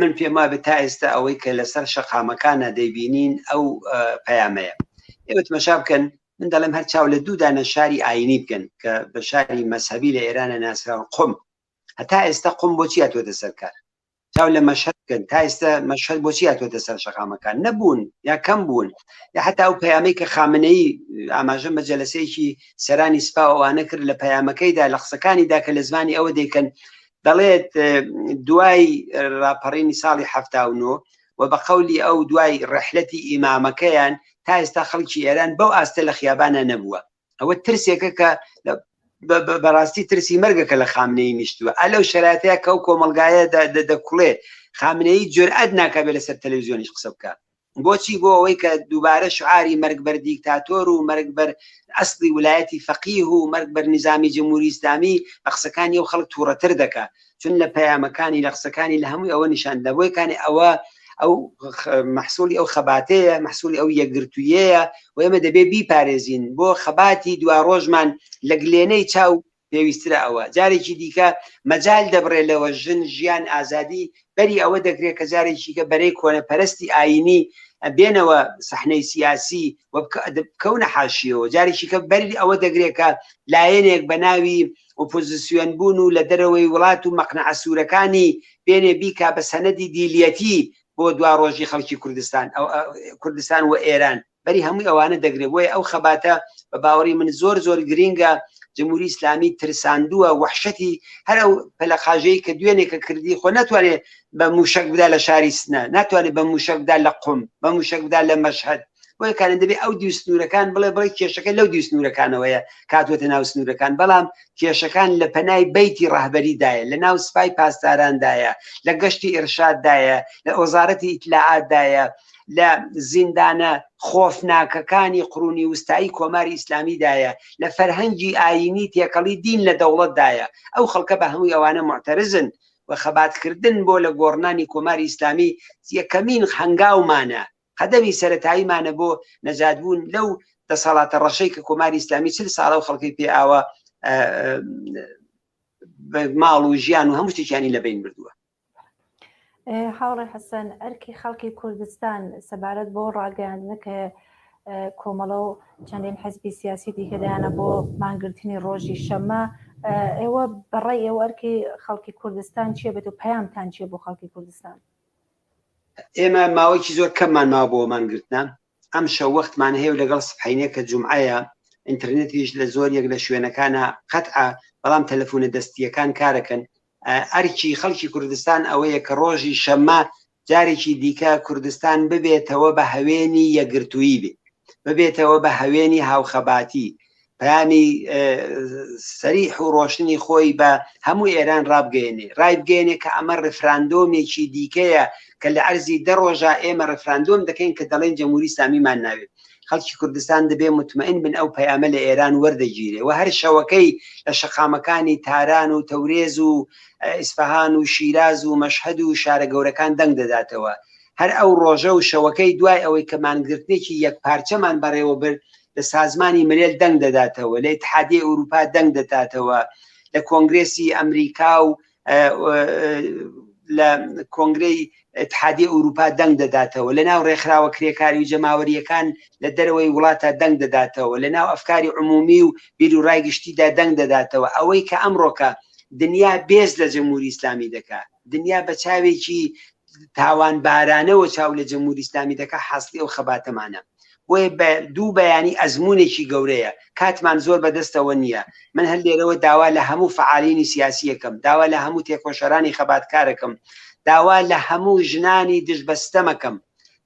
من پێم وابێ تا ئێستا ئەوەی کە لەسەر شەقامەکانە دەیبینین ئەو پەیامەیە. ئێوە تمەشا بکەن، من دەڵێم هەر چاو لە دوو دانە شاری ئاینی بکەن کە بە شاری مەزهەبی لە ئێرانە ناسراون، قوم هەتا ئێستا قوم بۆچی هاتووەتە سەر کار؟ چاو لە مەشهەد بکەن، تا ئێستا مەشهەد بۆچی هاتووەتە سەر شەقامەکان؟ نەبوون یا کەم بوون، یا حتا ئەو پەیامەی کە خامنەیی ئاماژە بە جەلەسەیەکی سەرانی سپا ئەوانە کرد لە پەیامەکەیدا لە قسەکانیدا کە لە زمانی ئەوە دەیکەن دەڵێت دوای راپەڕینی ساڵی 79 و بە قەولی ئەو دوای ڕەحلەتی ئیمامەکەیان تا ئێستا خەڵکی ئێران بەو ئاستە لە خیابانە نەبووە. ئەوە ترسێکە کە بەڕاستی ترسی مەرگەکە لە خامنەیی نیشتووە. ئە لەو شەرایتەیە کە ئەو کۆمەڵگایە دەکوڵێ خامنەیی جورئەت ناکا بێ لەسەر تەلەڤیزیۆنیش قسە بکا. بۆچی؟ بۆ ئەوەی کە دووبارە شعاری مەرگ بەر دیکتاتۆر و مەرگ بەر ئەسڵی ولایەتی فەقیه و مەرگ بەر نیزامی جمهوری ئیسلامی بە قسەکانی ئەو خەڵک تووڕەتر دەکا. چون لە پەیامەکانی لە قسەکانی لە هەمووی ئەوە نیشان دەدا. بۆیە کانێ ئەوە ئەو مەحسولی ئەو خەباتەیە، مەحسولی ئەو یەکگرتوویەیە و ئێمە دەبێ بیپارێزین بۆ خەباتی دواڕۆژمان لە گلێنەی چاو پێویسترە ئەوە جارێکی دیکە مەجال دەبڕێ لەوە ژن ژیان ئازادی بەری ئەوە دەگرێت کە جارێکی کە بەرەی کۆنەپەرستی ئاینی بێنەوە سەحنەی سیاسی و بکەونە حاشیەوە، جارێکی کە بەری ئەوە دەگرێت کە لایەنێک بە ناوی ئۆپۆزیسیۆن بوون و لە دەرەوەی وڵات و مەقنەعە سوورەکانی بێنێ بیکا بە سەنەدی دیلیەتی بۆ دوا ڕۆژی خەڵکی کوردستان کوردستان و ئێران بەری هەمووی ئەوانە دەگرێت. بۆیە ئەو خەباتە بە باوەڕی من زۆر زۆر گرینگە. جمهوری ئیسلامی ترساندووە، وەحشەتی هەر ئەو پەلەقاژەی کە دوێنێکە کردی، خۆ ناتوانێت بە موشەک بدا لە شاری سنە، ناتوانێت بە موشەک بدا لە قوم، بە موشەک بدا لە مەشهەد. بۆیە کارن دەبێت ئەو دیو سنوورەکان بڵێ بڵێ کێشەکە لەو دیو سنوورەکانەوەیە کاتوەتە ناو سنوورەکان، بەڵام کێشەکان لە پەنای بەیتی ڕەهبەریدایە، لە ناو سپای پاسداراندایە، لە گەشتی ئیرشاددایە، لە وەزارەتی ئیتلاعاتدایە، لە زیندانە خۆفناکەکانی قرونی وستایی کۆماری ئیسلامیدایە، لە فەرهەنگی ئایینی تێکەڵی دین لە دەوڵەتدایە. ئەو خەڵکە بە هەمووی ئەوانە موعتەرزن و خەباتکردن بۆ لە گۆڕنانی کۆماری ئیسلامی یەکەمین هەنگاومانە، قەدەمی سەرەتاییمانە بۆ نەجاتبوون لەو دەسەڵاتە ڕەشەی کە کۆماری ئیسلامی 40 ساڵە و خەڵکی پێ ئاوا ماڵ و ژیان و هەموو شتێکیانی لەبەین بردووە. هاوڕێ حەسەن، ئەرکی خەڵکی کوردستان سەبارەت بۆ ڕاگەیاندنە کە کۆمەڵە و چەندین حزبی سیاسی دیکەدایانە بۆ مانگرتنی ڕۆژی شەممە، ئێوە بەڕای ئێوە ئەرکی خەڵکی کوردستان چیە بێت و پەیامتان چیە بۆ خەڵکی کوردستان؟ ئێمە ماوەیەکی زۆر کەممان ماوە بۆ مانگرتنە، ئەم شەو وەختمان هەیە و لەگەڵ سبحەینێ کە جومعەیە ئینتەرنێتیش لە زۆر یەک لە شوێنەکانە قەتعە، بەڵام تەلەفونە دەستییەکان کارەکەن. ئەرکی خەڵکی کوردستان ئەوەیە کە ڕۆژی شەممە جارێکی دیکە کوردستان ببێتەوە بە هەوێنی یەکگرتوویی بێ، ببێتەوە بە هەوێنی هاوخەباتی، پەیامی سەریح و ڕۆشنی خۆی بە هەموو ئێران ڕابگەیەنێ، ڕایبگەیەنێ کە ئەمە ڕفراندۆمێکی دیکەیە کە لە عەرزی دە ڕۆژا ئێمە ڕفراندۆم دەکەین کە دەڵێن جەمهوری ئیسلامیمان ناوێ. خەڵکی کوردستان دەبێ متمئن بن ئەو پەیامە لە ئێران وەردەگیرێ و هەر شەوەکەی لە شەقامەکانی تاران و تەورێز و ئیسفەهان و شیراز و مەشهەد و شارە گەورەکان دەنگ دەداتەوە. هەر ئەو ڕۆژە و شەوەکەی دوای ئەوەی کە مانگرتنێکی یەکپارچەمان بەڕێوە برد لە سازمانی ملێل دەنگ دەداتەوە، لە ئیتحادیەی ئەوروپا دەنگ دەداتەوە، لە کۆنگرێسی ئەمریکا و لە کۆنگرەی اتحادی ئەوروپا دەنگ دەداتەوە، لە ناو ڕێکخراوە کرێکاری و جەماوەریەکان لە دەرەوەی وڵاتە دەنگ دەداتەوە، لە ناو ئەفکاری عمومی و بیر و ڕای گشتیدا دەنگ دەداتەوە. ئەوەی کە ئەمڕۆکە دنیا بێز لە جمهوری ئیسلامی دەکا، دنیا بە چاوێکی تاوانبارانەوە چاو لە جمهوری ئیسلامی دەکا، حاصلی ئەو خەباتەمانە. بۆیە بە دوو بەیانی ئەزموونێکی گەورەیە، کاتمان زۆر بەدەستەوە نییە. من هەر لێرەوە داوا لە هەموو فەعالینی سیاسیەکەم، داوا لە هەموو تێکۆشەرانی خەباتکارەکەم، داوا لە هەموو ژنانی دژ بە ستەمەکەم،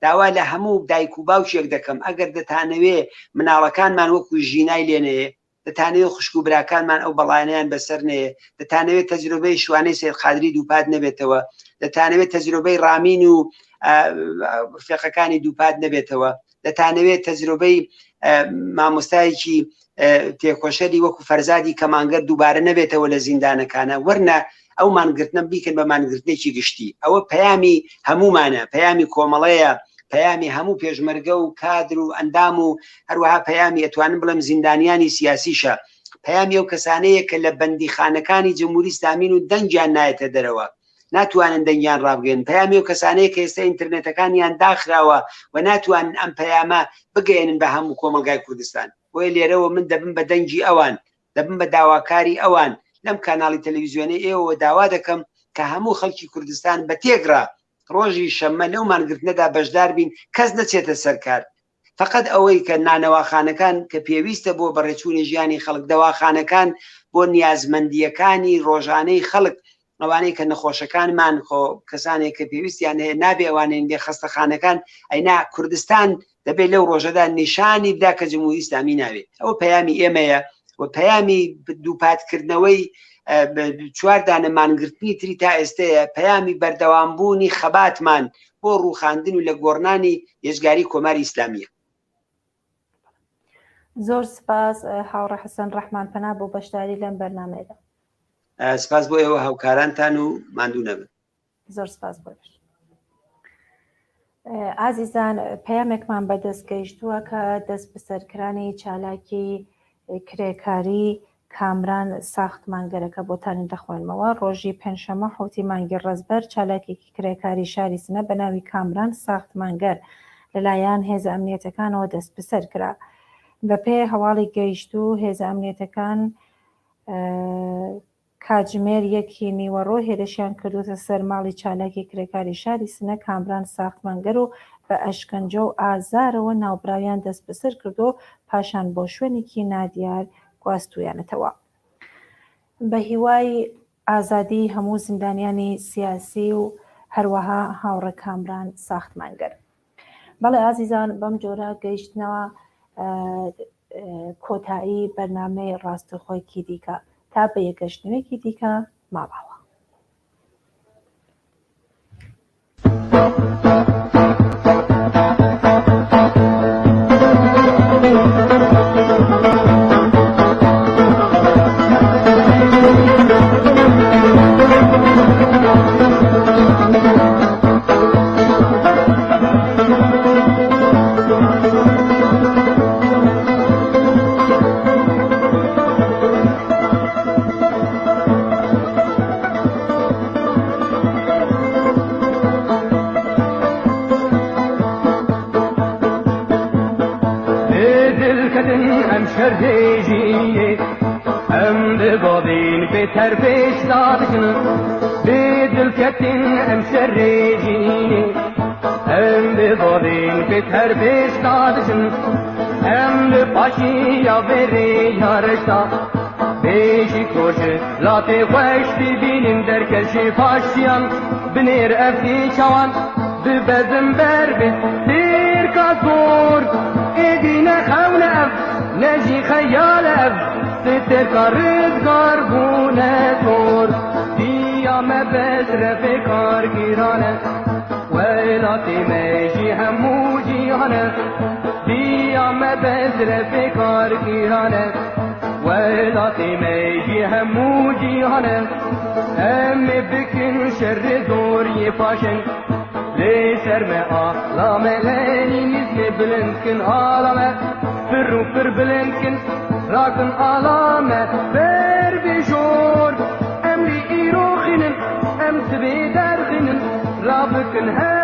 داوا لە هەموو دایک و باوکێک دەکەم، ئەگەر دەتانەوێ مناڵەکانمان وەکو ژینای لێنەیە، دەتانەوێت خوشک و براکانمان ئەو بەڵایانەیان بەسەر نەیە، دەتانەوێت تەجرۆبەی شوانەی سەید قادری دووپات نەبێتەوە، دەتانەوێت تەجرۆبەی ڕامین و ڕفێقەکانی دووپات نەبێتەوە، دەتانەوێت تەجرۆبەی مامۆستایەکی تێکۆشەری وەکو فەرزادی کەمانگەر دووبارە نەبێتەوە لە زیندانەکانە، وەرنە ئەو مانگرتنە بیکەن بە مانگرتنێکی گشتی. ئەوە پەیامی هەموومانە، پەیامی کۆمەڵەیە، پەیامی هەموو پێشمەرگە و کادر و ئەندام و هەروەها پەیامی ئەتوانم بڵێم زیندانیانی سیاسیشە، پەیامی ئەو کەسانەیە کە لە بەندیخانەکانی جمهوری ئیسلامین و دەنگیان نایەتە دەرەوە. ناتوانن دەنگیان ڕابگەن پەیامی و کەسانەیە کە ئێستا ئینتەرنێتەکانیان داخراوە و ناتوانن ئەم پەیامە بگەیەنن بە هەموو کۆمەڵگای کوردستان. بۆیە لێرەوە من دەبم بە دەنگی ئەوان، دەبم بە داواکاری ئەوان، لەم کاناڵی تەلەویزیۆنەی ئێوەوە داوا دەکەم کە هەموو خەڵکی کوردستان بە تێکڕا ڕۆژی شەممە لەو مانگرتنەدا بەشدار بین، کەس نەچێتە سەر کار، فەقەت ئەوەی کە نانەواخانەکان کە پێویستە بۆ بەڕێچوونی ژیانی خەڵک، دەواخانەکان بۆ نیازمەندییەکانی ڕۆژانەی خەڵک، ئەوانەی کە نەخۆشەکانمان خۆ کەسانێک کە پێویستیان هەیە نابێ ئەوانەین لێ خەستەخانەکان، ئەینا کوردستان دەبێت لەو ڕۆژەدا نیشانی بدا کە جمهوری ئیسلامی ناوێت. ئەوە پەیامی ئێمەیە و پەیامی دووپاتکردنەوەی چوار دانە مانگرتنی تری تا ئێستەیە، پەیامی بەردەوامبوونی خەباتمان بۆ ڕووخاندن و لە گۆڕنانی یەجگاری کۆماری ئیسلامیە. زۆر سپاس هاوڕێ حەسەن ڕەحمان پەنا بۆ بەشداری لەم بەرنامەیەدا. سپاس بۆ ئێوە هاوکارانتان و ماندوو نەبن. زۆر سپاس بۆ ئێوەش. ئازیزان پەیامێکمان بەدەست گەیشتووە کە دەست بەسەرکرانی چالاکی کرێکاری کامران ساختمانگەرەکە بۆتانی دەخوێنمەوە ڕۆژی پێنجشەممە حەوتی مانگی ڕەزبەر چالاکێکی کرێکاری شاری سنە بە ناوی کامران ساختمانگەر لەلایەن هێزە ئەمنیەتەکانەوە دەستبەسەر کرا. بەپێ هەواڵی گەیشتوو هێزە ئەمنیەتەکان کاتژمێر یەکی نیوەڕۆ هێرشیان کردووەتە سەر ماڵی چالاکی کرێکاری شاری سنە کامران ساختمانگەر و بە ئەشکەنجە و ئازارەوە ناوبراویان دەستبەسەر کردووە و پاشان بۆ شوێنێکی نادیار گواستوویانەتەوە. بە هیوای ئازادیی هەموو زیندانیانی سیاسی و هەروەها هاوڕێ کامران ساختمانگەر. بەڵێ ئازیزان بەم جۆرە گەیشتنەوە کۆتایی بەرنامەی ڕاستەخۆیکی دیکە تا بە یەکگەشتنەوەیەکی دیکە ماڵاوا. بنێر ئەفی چاوان ببەزم بەر بێ تێرکا زۆر ئێدی نەخەونە ئەف نەژی خەیالە ئەف تێرکا ڕزگار بوونە زۆر دییا مە بەزرەفێ کارگیرانە وڵاتی مەژی هەموو جیهانە دییا مە بەزرەفێ کارگیرانە وڵاتی مەژی هەموو جیهانە ئەم بکن شەر زۆری پاشن لێ سەرمە ئالامە لێنینیزمێ بلندکن ئالامە فر و فر بلندکن راکن ئالامە بەر بژۆر ئەم لی ئیرۆخینن ئەم سبێ دەرخینن ڕابکن هەر